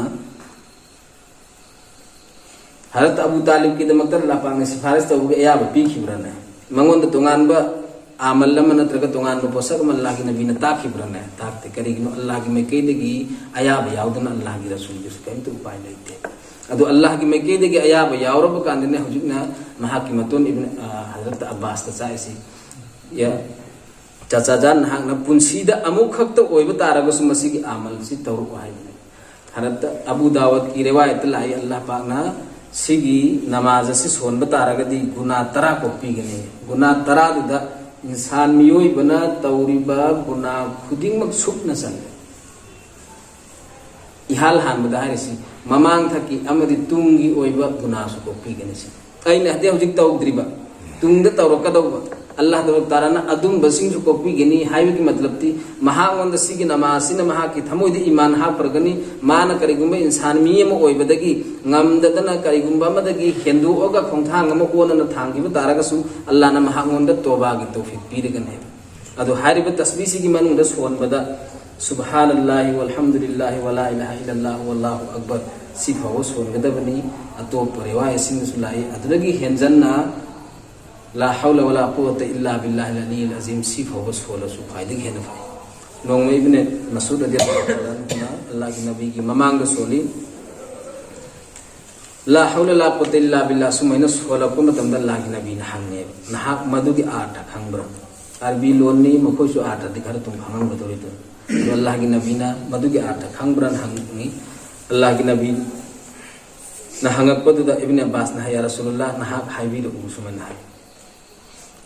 ꯍꯖꯔꯠ ꯑꯕꯨ ꯇꯥꯂꯤꯕꯀꯤꯗꯃꯛꯇ ꯑꯜꯂꯥꯍ ꯄꯥꯛꯅ ꯁꯤꯐꯥꯔꯤꯁ ꯇꯧꯕꯒꯤ ꯑꯌꯥꯕ ꯄꯤꯈꯤꯕ꯭ꯔꯥꯅꯦ? ꯃꯉꯣꯟꯗ ꯇꯣꯉꯥꯟꯕ ꯑꯃꯜ ꯑꯃ ꯅꯠꯇ꯭ꯔꯒ ꯇꯣꯉꯥꯟꯕ ꯄꯣꯠꯁꯛ ꯑꯃ ꯑꯜꯂꯥꯍꯒꯤ ꯅꯕꯤꯅ ꯇꯥꯛꯈꯤꯕ꯭ꯔꯥꯅꯦ? ꯇꯥꯛꯇꯦ꯫ ꯀꯔꯤꯒꯤꯅꯣ? ꯑꯜꯂꯥꯍꯒꯤ ꯃꯥꯏꯀꯩꯗꯒꯤ ꯑꯌꯥꯕ ꯌꯥꯎꯗꯅ ꯑꯜꯂꯥꯍꯒꯤ ꯔꯁꯨꯜꯗꯨꯁꯨ ꯀꯔꯤꯝꯇ ꯎꯄꯥꯏ ꯂꯩꯇꯦ꯫ ꯑꯗꯣ ꯑꯜꯂꯥꯍꯒꯤ ꯃꯥꯏꯀꯩꯗꯒꯤ ꯑꯌꯥꯕ ꯌꯥꯎꯔꯕ ꯀꯥꯟꯗꯅꯦ ꯍꯧꯖꯤꯛꯅ ꯃꯍꯥꯛꯀꯤ ꯃꯇꯣꯟ ꯏꯕꯟ, ꯑ, ꯍꯖꯔꯠ ꯑꯕꯥꯁꯇ ꯆꯥꯛꯏꯁꯤ꯫ ꯌꯥ, ꯆꯥꯆꯥꯖꯥꯟ, ꯅꯍꯥꯛꯅ ꯄꯨꯟꯁꯤꯗ ꯑꯃꯨꯛꯈꯛꯇ ꯑꯣꯏꯕ ꯇꯥꯔꯒꯁꯨ ꯃꯁꯤꯒꯤ ꯑꯃꯜꯁꯤ ꯇꯧꯔꯛꯎ ꯍꯥꯏꯕꯅꯤ꯫ ꯍꯖꯔꯠ ꯑꯕꯨ ꯗꯥꯋꯠꯀꯤ ꯔꯤꯋꯥꯌꯠꯇ ꯂꯥꯛꯏ, ꯑꯜꯂꯥꯍ ꯄꯥꯛꯅ ꯁꯤꯒꯤ ꯅꯃꯥꯖ ꯑꯁꯤ ꯁꯣꯟꯕ ꯇꯥꯔꯒꯗꯤ ꯒꯨꯅꯥ ꯇꯔꯥ ꯀꯣꯛꯄꯤꯒꯅꯤ꯫ ꯒꯨꯅꯥ ꯇꯔꯥꯗꯨꯗ ꯏꯟꯁꯥꯟ ꯃꯤꯑꯣꯏꯕꯅ ꯇꯧꯔꯤꯕ ꯒꯨꯅꯥ ꯈꯨꯗꯤꯡꯃꯛ ꯁꯨꯞꯅ ꯆꯜꯂꯦ꯫ ꯏꯍꯥꯜ ꯍꯥꯟꯕꯗ ꯍꯥꯏꯔꯤꯁꯤ ꯃꯃꯥꯡ ꯊꯛꯀꯤ ꯑꯃꯗꯤ ꯇꯨꯡꯒꯤ ꯑꯣꯏꯕ ꯒꯨꯅꯥꯁꯨ ꯀꯣꯛꯄꯤꯒꯅꯤ ꯁꯤ꯫ ꯑꯩꯅ ꯍꯧꯖꯤꯛ ꯍꯧꯖꯤꯛ ꯇꯧꯗ꯭ꯔꯤꯕ, ꯇꯨꯡꯗ ꯇꯧꯔꯛꯀꯗꯧꯕ, ꯑꯜꯂꯥꯍ ꯇꯕꯥꯔꯛ ꯇꯥꯂꯥꯅ ꯑꯗꯨꯝꯕꯁꯤꯡꯁꯨ ꯀꯣꯛꯄꯤꯒꯅꯤ ꯍꯥꯏꯕꯒꯤ ꯃꯇꯂꯕꯇꯤ, ꯃꯍꯥꯛꯉꯣꯟꯗ ꯁꯤꯒꯤ ꯅꯃꯥꯖ ꯑꯁꯤꯅ ꯃꯍꯥꯛꯀꯤ ꯊꯃꯣꯏꯗ ꯏꯃꯥꯟ ꯍꯥꯞꯄꯔꯒꯅꯤ꯫ ꯃꯥꯅ ꯀꯔꯤꯒꯨꯝꯕ ꯏꯟꯁꯥꯟ ꯃꯤ ꯑꯃ ꯑꯣꯏꯕꯗꯒꯤ ꯉꯝꯗꯗꯅ ꯀꯔꯤꯒꯨꯝꯕ ꯑꯃꯗꯒꯤ ꯍꯦꯟꯗꯣꯛꯑꯒ ꯈꯣꯡꯊꯥꯡ ꯑꯃ ꯑꯣꯟꯅꯅ ꯊꯥꯡꯈꯤꯕ ꯇꯥꯔꯒꯁꯨ, ꯑꯜꯂꯥꯍꯅ ꯃꯍꯥꯛꯉꯣꯟꯗ ꯇꯣꯕꯥꯒꯤ ꯇꯧꯐꯤꯛ ꯄꯤꯔꯒꯅꯤ꯫ ꯑꯗꯣ ꯍꯥꯏꯔꯤꯕ ꯇꯁꯕꯤꯍꯁꯤꯒꯤ ꯃꯅꯨꯡꯗ ꯁꯣꯟꯕꯗ ꯁꯨꯕꯍꯥꯅꯜꯂꯥꯍꯤ ꯋꯜꯍꯝꯗꯨꯂꯤꯜꯂꯥꯍꯤ ꯋꯂꯥ ꯏꯂꯥꯍ ꯏꯜꯂꯜꯂꯥꯍꯨ ꯋꯜꯂꯥꯍꯨ ꯑꯛꯕꯔ ꯁꯤ ꯐꯥꯎꯕ ꯁꯣꯟꯒꯗꯕꯅꯤ꯫ ꯑꯇꯣꯞꯄ ꯔꯤꯋꯥꯌꯠꯁꯤꯡꯗꯁꯨ ꯂꯥꯛꯏ꯫ ꯑꯗꯨꯗꯒꯤ ꯍꯦꯟꯖꯟꯅ ꯂꯥ ꯍꯧꯂ ꯋꯂꯥ ꯀꯨꯋꯥꯇ ꯏꯜꯂꯥ ꯕꯤꯜꯂꯥꯍꯤꯜ ꯑꯂꯤꯌꯤꯜ ꯑꯖꯤꯝ ꯁꯤ ꯐꯥꯎꯕ ꯁꯣꯜꯂꯁꯨ ꯈ꯭ꯋꯥꯏꯗꯒꯤ ꯍꯦꯟꯅ ꯐꯩ꯫ ꯅꯣꯡꯃ ꯏꯕꯅꯦ ꯃꯁꯨꯗ ꯔꯗꯤꯌꯜꯂꯥꯍꯨ ꯇꯥꯂꯥ ꯑꯟꯍꯨꯅ ꯑꯜꯂꯥꯍꯒꯤ ꯅꯕꯤꯒꯤ ꯃꯃꯥꯡꯗ ꯁꯣꯜꯂꯤ꯫ ꯂꯥ ꯍꯧꯂ ꯂꯥ ꯀꯨꯋꯥꯇ ꯏꯜꯂꯥ ꯕꯤꯜꯂꯥ ꯁꯨꯃꯥꯏꯅ ꯁꯣꯜꯂꯛꯄ ꯃꯇꯝꯗ ꯑꯜꯂꯥꯍꯒꯤ ꯅꯕꯤꯅ ꯍꯪꯉꯦꯕ, "ꯅꯍꯥꯛ ꯃꯗꯨꯒꯤ ꯑꯥꯔꯊ ꯈꯪꯕ꯭ꯔꯥ?" ꯑꯔꯕꯤ ꯂꯣꯟꯅꯤ, ꯃꯈꯣꯏꯁꯨ ꯑꯥꯔꯊꯗꯤ ꯈꯔ ꯑꯗꯨꯝ ꯈꯪꯉꯝꯒꯗꯧꯔꯤꯗꯨ꯫ ꯑꯗꯣ ꯑꯜꯂꯥꯍꯒꯤ ꯅꯕꯤꯅ ꯃꯗꯨꯒꯤ ꯑꯥꯔꯊ ꯈꯪꯕ꯭ꯔꯥꯅ ꯍꯪꯉꯤ꯫ ꯑꯜꯂꯥꯍꯒꯤ ꯅꯕꯤꯅ ꯍꯪꯉꯛꯄꯗꯨꯗ ꯏꯕꯅꯦ ꯑꯕꯥꯁꯅ ꯍꯥꯏ, "ꯌꯥ ꯔꯁꯨꯂꯨꯜꯂꯥꯍ, ꯅꯍꯥꯛ ꯍꯥꯏꯕꯤꯔꯛꯎ," ꯁꯨꯃꯥꯏꯅ ꯍꯥꯏ꯫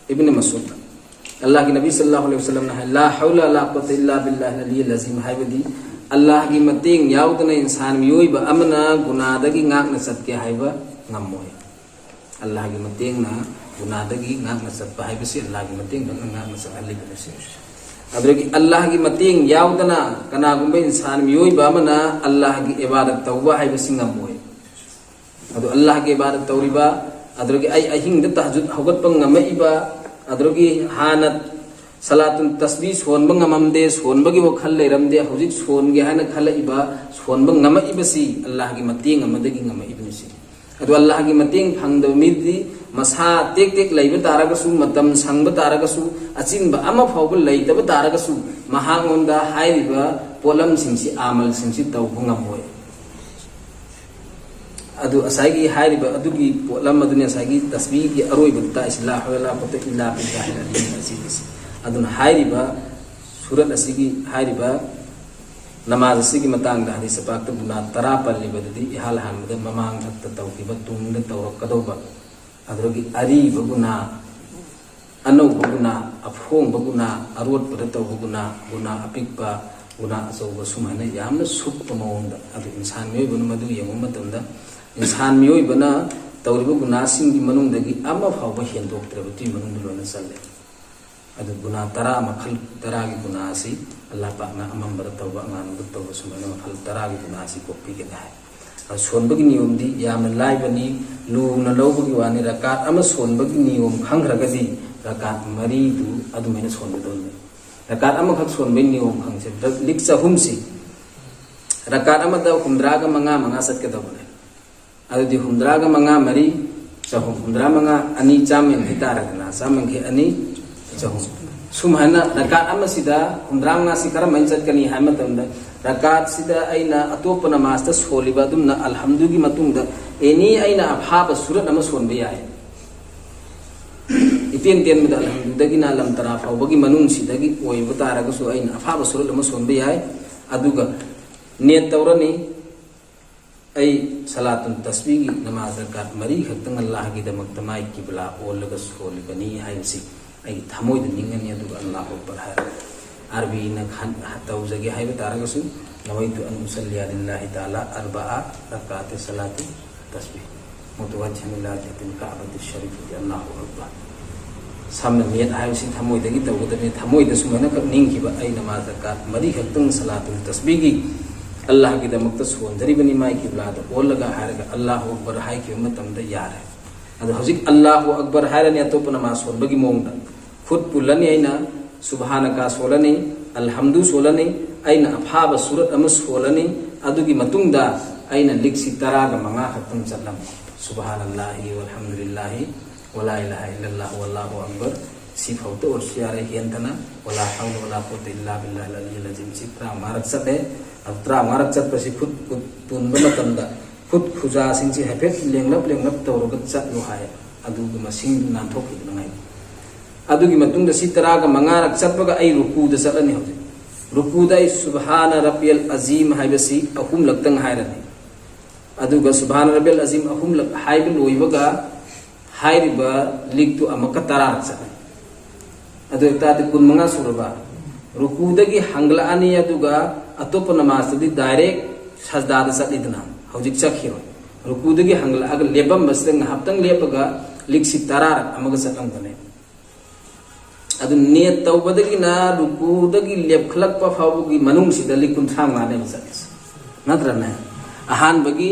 ꯏꯕꯅꯦ ꯃꯁꯨꯗ ꯑꯜꯂꯥꯍꯒꯤ ꯅꯕꯤ ꯁꯜꯂꯜꯂꯥꯍꯨ ꯑꯂꯩꯍꯤ ꯋꯁꯜꯂꯝꯅ ꯍꯥꯏ, "ꯂꯥ ꯍꯧꯂ ꯂꯥ ꯀꯨꯋꯥꯇ ꯏꯜꯂꯥ ꯕꯤꯜꯂꯥꯍꯤꯜ ꯑꯂꯤꯌꯤꯜ ꯑꯖꯤꯝ" ꯍꯥꯏꯕꯗꯤ ꯑꯜꯂꯥꯍꯒꯤ ꯃꯇꯦꯡ ꯌꯥꯎꯗꯅ ꯏꯟꯁꯥꯟ ꯃꯤꯑꯣꯏꯕ ꯑꯃꯅ ꯒꯨꯅꯥꯗꯒꯤ ꯉꯥꯛꯅ ꯆꯠꯀꯦ ꯍꯥꯏꯕ ꯉꯝꯃꯣꯏ꯫ ꯑꯜꯂꯥꯍꯒꯤ ꯃꯇꯦꯡꯅ ꯒꯨꯅꯥꯗꯒꯤ ꯉꯥꯛꯅ ꯆꯠꯄ ꯍꯥꯏꯕꯁꯤ ꯑꯜꯂꯥꯍꯒꯤ ꯃꯇꯦꯡꯗꯨꯅ ꯉꯥꯛꯅ ꯆꯠꯍꯜꯂꯤꯕꯅꯤ꯫ ꯑꯗꯨꯗꯒꯤ ꯑꯜꯂꯥꯍꯒꯤ ꯃꯇꯦꯡ ꯌꯥꯎꯗꯅ ꯀꯅꯥꯒꯨꯝꯕ ꯏꯟꯁꯥꯟ ꯃꯤꯑꯣꯏꯕ ꯑꯃꯅ ꯑꯜꯂꯥꯍꯒꯤ ꯏꯕꯥꯗꯠ ꯇꯧꯕ ꯍꯥꯏꯕꯁꯤ ꯉꯝꯃꯣꯏ꯫ ꯑꯗꯨ ꯑꯜꯂꯥꯍꯒꯤ ꯏꯕꯥꯗꯠ ꯇꯧꯔꯤꯕ, ꯑꯗꯨꯗꯒꯤ ꯑꯩ ꯑꯍꯤꯡꯗ ꯇꯍꯖꯨꯗ ꯍꯧꯒꯠꯄ ꯉꯝꯃꯛꯏꯕ, ꯑꯗꯨꯗꯒꯤ ꯍꯥꯟꯅ ꯁꯂꯥꯇꯨꯟ ꯇꯁꯕꯤ ꯁꯣꯟꯕ ꯉꯝꯃꯝꯗꯦ, ꯁꯣꯟꯕꯒꯤ ꯋꯥꯈꯜ ꯂꯩꯔꯝꯗꯦ, ꯍꯧꯖꯤꯛ ꯁꯣꯟꯒꯦ ꯍꯥꯏꯅ ꯈꯜꯂꯛꯏꯕ, ꯁꯣꯟꯕ ꯉꯝꯃꯛꯏꯕꯁꯤ ꯑꯜꯂꯥꯍꯒꯤ ꯃꯇꯦꯡ ꯑꯃꯗꯒꯤ ꯉꯝꯃꯛꯏꯕꯅꯤ꯫ ꯁꯤ ꯑꯗꯣ ꯑꯜꯂꯥꯍꯒꯤ ꯃꯇꯦꯡ ꯐꯪꯗꯕ ꯃꯤꯗꯤ ꯃꯁꯥ ꯇꯦꯛ ꯇꯦꯛ ꯂꯩꯕ ꯇꯥꯔꯒꯁꯨ, ꯃꯇꯝ ꯁꯪꯕ ꯇꯥꯔꯒꯁꯨ, ꯑꯆꯤꯟꯕ ꯑꯃ ꯐꯥꯎꯕ ꯂꯩꯇꯕ ꯇꯥꯔꯒꯁꯨ, ꯃꯍꯥꯛꯉꯣꯟꯗ ꯍꯥꯏꯔꯤꯕ ꯄꯣꯠꯂꯝꯁꯤꯡꯁꯤ, ꯑꯃꯜꯁꯤꯡꯁꯤ ꯇꯧꯕ ꯉꯝꯃꯣꯏ꯫ ꯑꯗꯨ ꯉꯁꯥꯏꯒꯤ ꯍꯥꯏꯔꯤꯕ ꯑꯗꯨꯒꯤ ꯄꯣꯠꯂꯝ ꯑꯗꯨꯅꯤ ꯉꯁꯥꯏꯒꯤ ꯇꯁꯕꯤꯒꯤ ꯑꯔꯣꯏꯕꯗ ꯇꯥꯛꯏꯁꯤ, "ꯂꯥ ꯍꯧꯂ ꯂꯥ ꯀꯨꯋꯥꯇ ꯏꯜꯂꯥ ꯕꯤꯜꯂꯥꯍꯤꯜ ꯑꯂꯤꯌꯤꯜ ꯑꯖꯤꯝ" ꯑꯁꯤ꯫ ꯑꯗꯨꯅ ꯍꯥꯏꯔꯤꯕ ꯁꯨꯔꯠ ꯑꯁꯤꯒꯤ, ꯍꯥꯏꯔꯤꯕ ꯅꯃꯥꯖ ꯑꯁꯤꯒꯤ ꯃꯇꯥꯡꯗ ꯍꯗꯤꯁ ꯄꯥꯛꯇ ꯒꯨꯅꯥ ꯇꯔꯥ ꯄꯜꯂꯤꯕꯗꯨꯗꯤ ꯏꯍꯥꯟ ꯍꯥꯟꯕꯗ ꯃꯃꯥꯡꯗ ꯇꯧꯈꯤꯕ, ꯇꯨꯡꯗ ꯇꯧꯔꯛꯀꯗꯧꯕ, ꯑꯗꯨꯗꯒꯤ ꯑꯔꯤꯕ ꯒꯨꯅꯥ, ꯑꯅꯧꯕ ꯒꯨꯅꯥ, ꯑꯐꯣꯡꯕ ꯒꯨꯅꯥ, ꯑꯔꯣꯠꯄꯗ ꯇꯧꯕ ꯒꯨꯅꯥ, ꯒꯨꯅꯥ ꯑꯄꯤꯛꯄ, ꯒꯨꯅꯥ ꯑꯆꯧꯕ, ꯁꯨꯃꯥꯏꯅ ꯌꯥꯝꯅ ꯁꯨꯛꯄ ꯃꯑꯣꯡꯗ꯫ ꯑꯗꯨ ꯏꯟꯁꯥꯟ ꯃꯤꯑꯣꯏꯕꯅ ꯃꯗꯨ ꯌꯦꯡꯕ ꯃꯇꯝꯗ, ꯏꯟꯁꯥꯟ ꯃꯤꯑꯣꯏꯕꯅ ꯇꯧꯔꯤꯕ ꯒꯨꯅꯥꯁꯤꯡꯒꯤ ꯃꯅꯨꯡꯗꯒꯤ ꯑꯃ ꯐꯥꯎꯕ ꯍꯦꯟꯗꯣꯛꯇ꯭ꯔꯦꯕ, ꯑꯗꯨꯒꯤ ꯃꯅꯨꯡꯗ ꯂꯣꯏꯅ ꯆꯜꯂꯦ꯫ ꯑꯗꯨ ꯒꯨꯅꯥ ꯇꯔꯥ, ꯃꯈꯜ ꯇꯔꯥꯒꯤ ꯒꯨꯅꯥ ꯑꯁꯤ ꯑꯜꯂꯥꯍ ꯄꯥꯛꯅ ꯑꯃꯝꯕꯗ ꯇꯧꯕ, ꯑꯉꯥꯟꯕꯗ ꯇꯧꯕ, ꯁꯨꯃꯥꯏꯅ ꯃꯈꯜ ꯇꯔꯥꯒꯤ ꯒꯨꯅꯥ ꯑꯁꯤ ꯀꯣꯛꯄꯤꯒꯅꯤ ꯍꯥꯏ꯫ ꯑꯗꯨ ꯁꯣꯟꯕꯒꯤ ꯅꯤꯌꯣꯝꯗꯤ ꯌꯥꯝꯅ ꯂꯥꯏꯕꯅꯤ, ꯂꯨꯅ ꯂꯧꯕꯒꯤ ꯋꯥꯅꯤ꯫ ꯔꯀꯥꯠ ꯑꯃ ꯁꯣꯟꯕꯒꯤ ꯅꯤꯌꯣꯝ ꯈꯪꯈ꯭ꯔꯒꯗꯤ ꯔꯀꯥꯠ ꯃꯔꯤꯗꯨ ꯑꯗꯨꯃꯥꯏꯅ ꯁꯣꯟꯒꯗꯧꯅꯤ꯫ ꯔꯀꯥꯠ ꯑꯃꯈꯛ ꯁꯣꯟꯕꯒꯤ ꯅꯤꯌꯣꯝ ꯈꯪꯁꯦ꯫ ꯂꯤꯛ ꯆꯍꯨꯝꯁꯤ ꯔꯀꯥꯠ ꯑꯃꯗ ꯍꯨꯝꯗ꯭ꯔꯥꯒ ꯃꯉꯥ ꯃꯉꯥ ꯆꯠꯀꯗꯧꯕꯅꯦ꯫ ꯑꯗꯨꯗꯤ ꯍꯨꯝꯗ꯭ꯔꯥꯒ ꯃꯉꯥ ꯃꯔꯤ ꯆꯍꯨꯝ, ꯍꯨꯝꯗ꯭ꯔꯥ ꯃꯉꯥ ꯑꯅꯤ ꯆꯥꯝꯃ ꯌꯥꯡꯈꯩ ꯇꯥꯔꯦꯗꯅ, ꯆꯥꯝꯃ ꯌꯥꯡꯈꯩ ꯑꯅꯤ ꯆꯍꯨꯝ꯫ ꯁꯨꯝ ꯍꯥꯏꯅ ꯔꯀꯥꯠ ꯑꯃꯁꯤꯗ ꯍꯨꯝꯗ꯭ꯔꯥ ꯃꯉꯥꯁꯤ ꯀꯔꯝꯍꯥꯏꯅ ꯆꯠꯀꯅꯤ ꯍꯥꯏꯕ ꯃꯇꯝꯗ, ꯔꯀꯥꯠꯁꯤꯗ ꯑꯩꯅ ꯑꯇꯣꯞꯄ ꯅꯃꯥꯖꯇ ꯁꯣꯜꯂꯤꯕ ꯑꯗꯨꯝꯅ ꯑꯜꯍꯝꯗꯨꯒꯤ ꯃꯇꯨꯡꯗ ꯑꯦꯅꯤ ꯑꯩꯅ ꯑꯐꯥꯕ ꯁꯨꯔꯠ ꯑꯃ ꯁꯣꯟꯕ ꯌꯥꯏ꯫ ꯏꯇꯦꯟ ꯇꯦꯟꯕꯗ ꯑꯜꯍꯝꯗꯨꯗꯒꯤꯅ ꯑꯂꯝ ꯇꯔꯥ ꯐꯥꯎꯕꯒꯤ ꯃꯅꯨꯡꯁꯤꯗꯒꯤ ꯑꯣꯏꯕ ꯇꯥꯔꯒꯁꯨ ꯑꯩꯅ ꯑꯐꯥꯕ ꯁꯨꯔꯠ ꯑꯃ ꯁꯣꯟꯕ ꯌꯥꯏ꯫ ꯑꯗꯨꯒ ꯅꯤꯌꯠ ꯇꯧꯔꯅꯤ, "ꯑꯩ ꯁꯂꯥꯇꯨꯟ ꯇꯁꯕꯤꯒꯤ ꯅꯃꯥꯖ ꯔꯀꯥꯠ ꯃꯔꯤ ꯈꯛꯇꯪ ꯑꯜꯂꯥꯍꯒꯤꯗꯃꯛꯇ ꯃꯥꯏ ꯀꯤꯕꯂꯥ ꯑꯣꯜꯂꯒ ꯁꯣꯜꯂꯤꯕꯅꯤ" ꯍꯥꯏꯕꯁꯤ ꯑꯩꯒꯤ ꯊꯃꯣꯏꯗ ꯅꯤꯡꯉꯅꯤ, ꯑꯗꯨꯒ "ꯑꯜꯂꯥꯍꯨ ꯑꯛꯕꯔ" ꯍꯥꯏꯔꯒ꯫ ꯑꯔꯕꯤꯅ ꯈꯟ-, ꯇꯧꯖꯒꯦ ꯍꯥꯏꯕ ꯇꯥꯔꯒꯁꯨ, "ꯅꯋꯥꯏꯇꯨ ꯑꯟ ꯎꯁꯜꯂꯤꯌꯥ ꯂꯤꯜꯂꯥꯍꯤ ꯇꯥꯂꯥ ꯑꯔꯕꯥ ꯔꯀꯥꯇꯤ ꯁꯂꯥꯇꯤ ꯇꯁꯕꯤ"꯫ ꯃꯨꯇꯋꯥꯖꯤꯍꯟ ꯏꯂꯥ ꯖꯤꯍꯥꯇꯤꯜ ꯀꯥꯕꯇꯤ ꯁꯔꯤꯐꯇꯤ꯫ ꯑꯜꯂꯥꯍꯨ ꯑꯛꯕꯔ꯫ ꯁꯝꯅ ꯅꯤꯌꯠ ꯍꯥꯏꯕꯁꯤ ꯊꯃꯣꯏꯗꯒꯤ ꯇꯧꯒꯗꯕꯅꯤ꯫ ꯊꯃꯣꯏꯗ ꯁꯨꯃꯥꯏꯅ ꯈꯛ ꯅꯤꯡꯈꯤꯕ, ꯑꯩ ꯅꯃꯥꯖ ꯔꯀꯥꯠ ꯃꯔꯤ ꯈꯛꯇꯪ ꯁꯂꯥꯇꯨꯜ ꯇꯁꯕꯤꯒꯤ ꯑꯜꯂꯥꯍꯒꯤꯗꯃꯛꯇ ꯁꯣꯟꯖꯔꯤꯕꯅꯤ, ꯃꯥꯏ ꯀꯤꯕ꯭ꯂꯥꯗ ꯑꯣꯜꯂꯒ ꯍꯥꯏꯔꯒ ꯑꯜꯂꯥꯍꯨ ꯑꯛꯕꯔ ꯍꯥꯏꯈꯤꯕ ꯃꯇꯝꯗ ꯌꯥꯔꯦ꯫ ꯑꯗꯣ ꯍꯧꯖꯤꯛ ꯑꯜꯂꯥꯍꯨ ꯑꯛꯕꯔ ꯍꯥꯏꯔꯅꯤ, ꯑꯇꯣꯞꯄ ꯅꯃꯥꯖ ꯁꯣꯟꯕꯒꯤ ꯃꯑꯣꯡꯗ ꯈꯨꯠ ꯄꯨꯜꯂꯅꯤ, ꯑꯩꯅ ꯁꯨꯕꯍꯥꯅꯀꯥ ꯁꯣꯜꯂꯅꯤ, ꯑꯜꯍꯝꯗꯨ ꯁꯣꯜꯂꯅꯤ, ꯑꯩꯅ ꯑꯐꯥꯕ ꯁꯨꯔꯠ ꯑꯃ ꯁꯣꯜꯂꯅꯤ꯫ ꯑꯗꯨꯒꯤ ꯃꯇꯨꯡꯗ ꯑꯩꯅ ꯂꯤꯛꯁꯤ ꯇꯔꯥꯒ ꯃꯉꯥ ꯈꯛꯇꯪ ꯆꯠꯂꯝꯃꯤ꯫ ꯁꯨꯕꯍꯥꯅꯜꯂꯥꯍꯤ ꯋꯜꯍꯝꯗꯨꯂꯤꯜꯂꯥꯍꯤ ꯋꯂꯥ ꯏꯂꯥꯍ ꯏꯜꯂꯜꯂꯥꯍꯨ ꯋꯜꯂꯥꯍꯨ ꯑꯛꯕꯔ꯫ ꯁꯤ ꯐꯥꯎꯇ ꯑꯣꯏꯔꯁꯨ ꯌꯥꯔꯦ, ꯍꯦꯟꯊꯅ ꯋꯂꯥ ꯍꯧꯂ ꯋꯂꯥ ꯀꯨꯋꯥꯇ ꯏꯜꯂꯥ ꯕꯤꯜꯂꯥꯍꯤꯜ ꯑꯂꯤꯌꯤꯜ ꯑꯖꯤꯝ ꯁꯤ ꯇꯔꯥꯃꯉꯥꯔꯛ ꯆꯠꯂꯦ꯫ ꯑꯗꯨ ꯇꯔꯥꯃꯉꯥꯔꯛ ꯆꯠꯄꯁꯤ ꯈꯨꯠ, ꯈꯨꯠ ꯄꯨꯟꯕ ꯃꯇꯝꯗ ꯈꯨꯠ ꯈꯨꯖꯥꯁꯤꯡꯁꯤ ꯍꯥꯏꯐꯦꯠ ꯂꯦꯡꯂꯞ ꯂꯦꯡꯂꯞ ꯇꯧꯔꯒ ꯆꯠꯂꯨ ꯍꯥꯏ꯫ ꯑꯗꯨꯒꯤ ꯃꯁꯤꯡꯗꯨ ꯅꯥꯟꯊꯣꯛꯈꯤꯗꯅꯉꯥꯏ꯫ ꯑꯗꯨꯒꯤ ꯃꯇꯨꯡꯗ ꯁꯤ ꯇꯔꯥꯒ ꯃꯉꯥꯔꯛ ꯆꯠꯄꯒ ꯑꯩ ꯔꯨꯀꯨꯗ ꯆꯠꯂꯅꯤ꯫ ꯍꯧꯖꯤꯛ ꯔꯨꯀꯨꯗ ꯑꯩ ꯁꯨꯕꯍꯥꯅ ꯔꯕꯤꯌꯜ ꯑꯖꯤꯝ ꯍꯥꯏꯕꯁꯤ ꯑꯍꯨꯝꯂꯛꯇꯪ ꯍꯥꯏꯔꯅꯤ꯫ ꯑꯗꯨꯒ ꯁꯨꯕꯍꯥꯅ ꯔꯕꯤꯌꯜ ꯑꯖꯤꯝ ꯑꯍꯨꯝꯂꯛ ꯍꯥꯏꯕ ꯂꯣꯏꯕꯒ ꯍꯥꯏꯔꯤꯕ ꯂꯤꯛꯇꯨ ꯑꯃꯨꯛꯀ ꯇꯔꯥꯔꯛ ꯆꯠꯂꯅꯤ꯫ ꯑꯗꯨ ꯑꯣꯏꯇꯥꯔꯗꯤ ꯀꯨꯟꯃꯉꯥ ꯁꯨꯔꯕ꯫ ꯔꯨꯀꯨꯗꯒꯤ ꯍꯪꯒꯠꯂꯛꯑꯅꯤ, ꯑꯗꯨꯒ ꯑꯇꯣꯞꯄ ꯅꯃꯥꯖꯇꯗꯤ ꯗꯥꯏꯔꯦꯛ ꯁꯖꯗꯥꯗ ꯆꯠꯂꯤꯗꯅ, ꯍꯧꯖꯤꯛ ꯆꯠꯈꯤꯔꯣꯏ꯫ ꯔꯨꯀꯨꯗꯒꯤ ꯍꯪꯒꯠꯂꯛꯑꯒ ꯂꯦꯞꯄꯝꯕꯁꯤꯗ ꯉꯥꯏꯍꯥꯛꯇꯪ ꯂꯦꯞꯄꯒ ꯂꯤꯛꯁꯤ ꯇꯔꯥꯔꯛ ꯑꯃꯒ ꯆꯠꯂꯝꯒꯅꯤ꯫ ꯑꯗꯨ ꯅꯤꯌꯠ ꯇꯧꯕꯗꯒꯤꯅ ꯔꯨꯀꯨꯗꯒꯤ ꯂꯦꯞꯈꯠꯂꯛꯄ ꯐꯥꯎꯕꯒꯤ ꯃꯅꯨꯡꯁꯤꯗ ꯂꯤꯛ ꯀꯨꯟꯊ꯭ꯔꯥ ꯃꯉꯥꯅꯦꯕ ꯆꯠꯂꯤꯁꯦ, ꯅꯠꯇ꯭ꯔꯅꯦ? ꯑꯍꯥꯟꯕꯒꯤ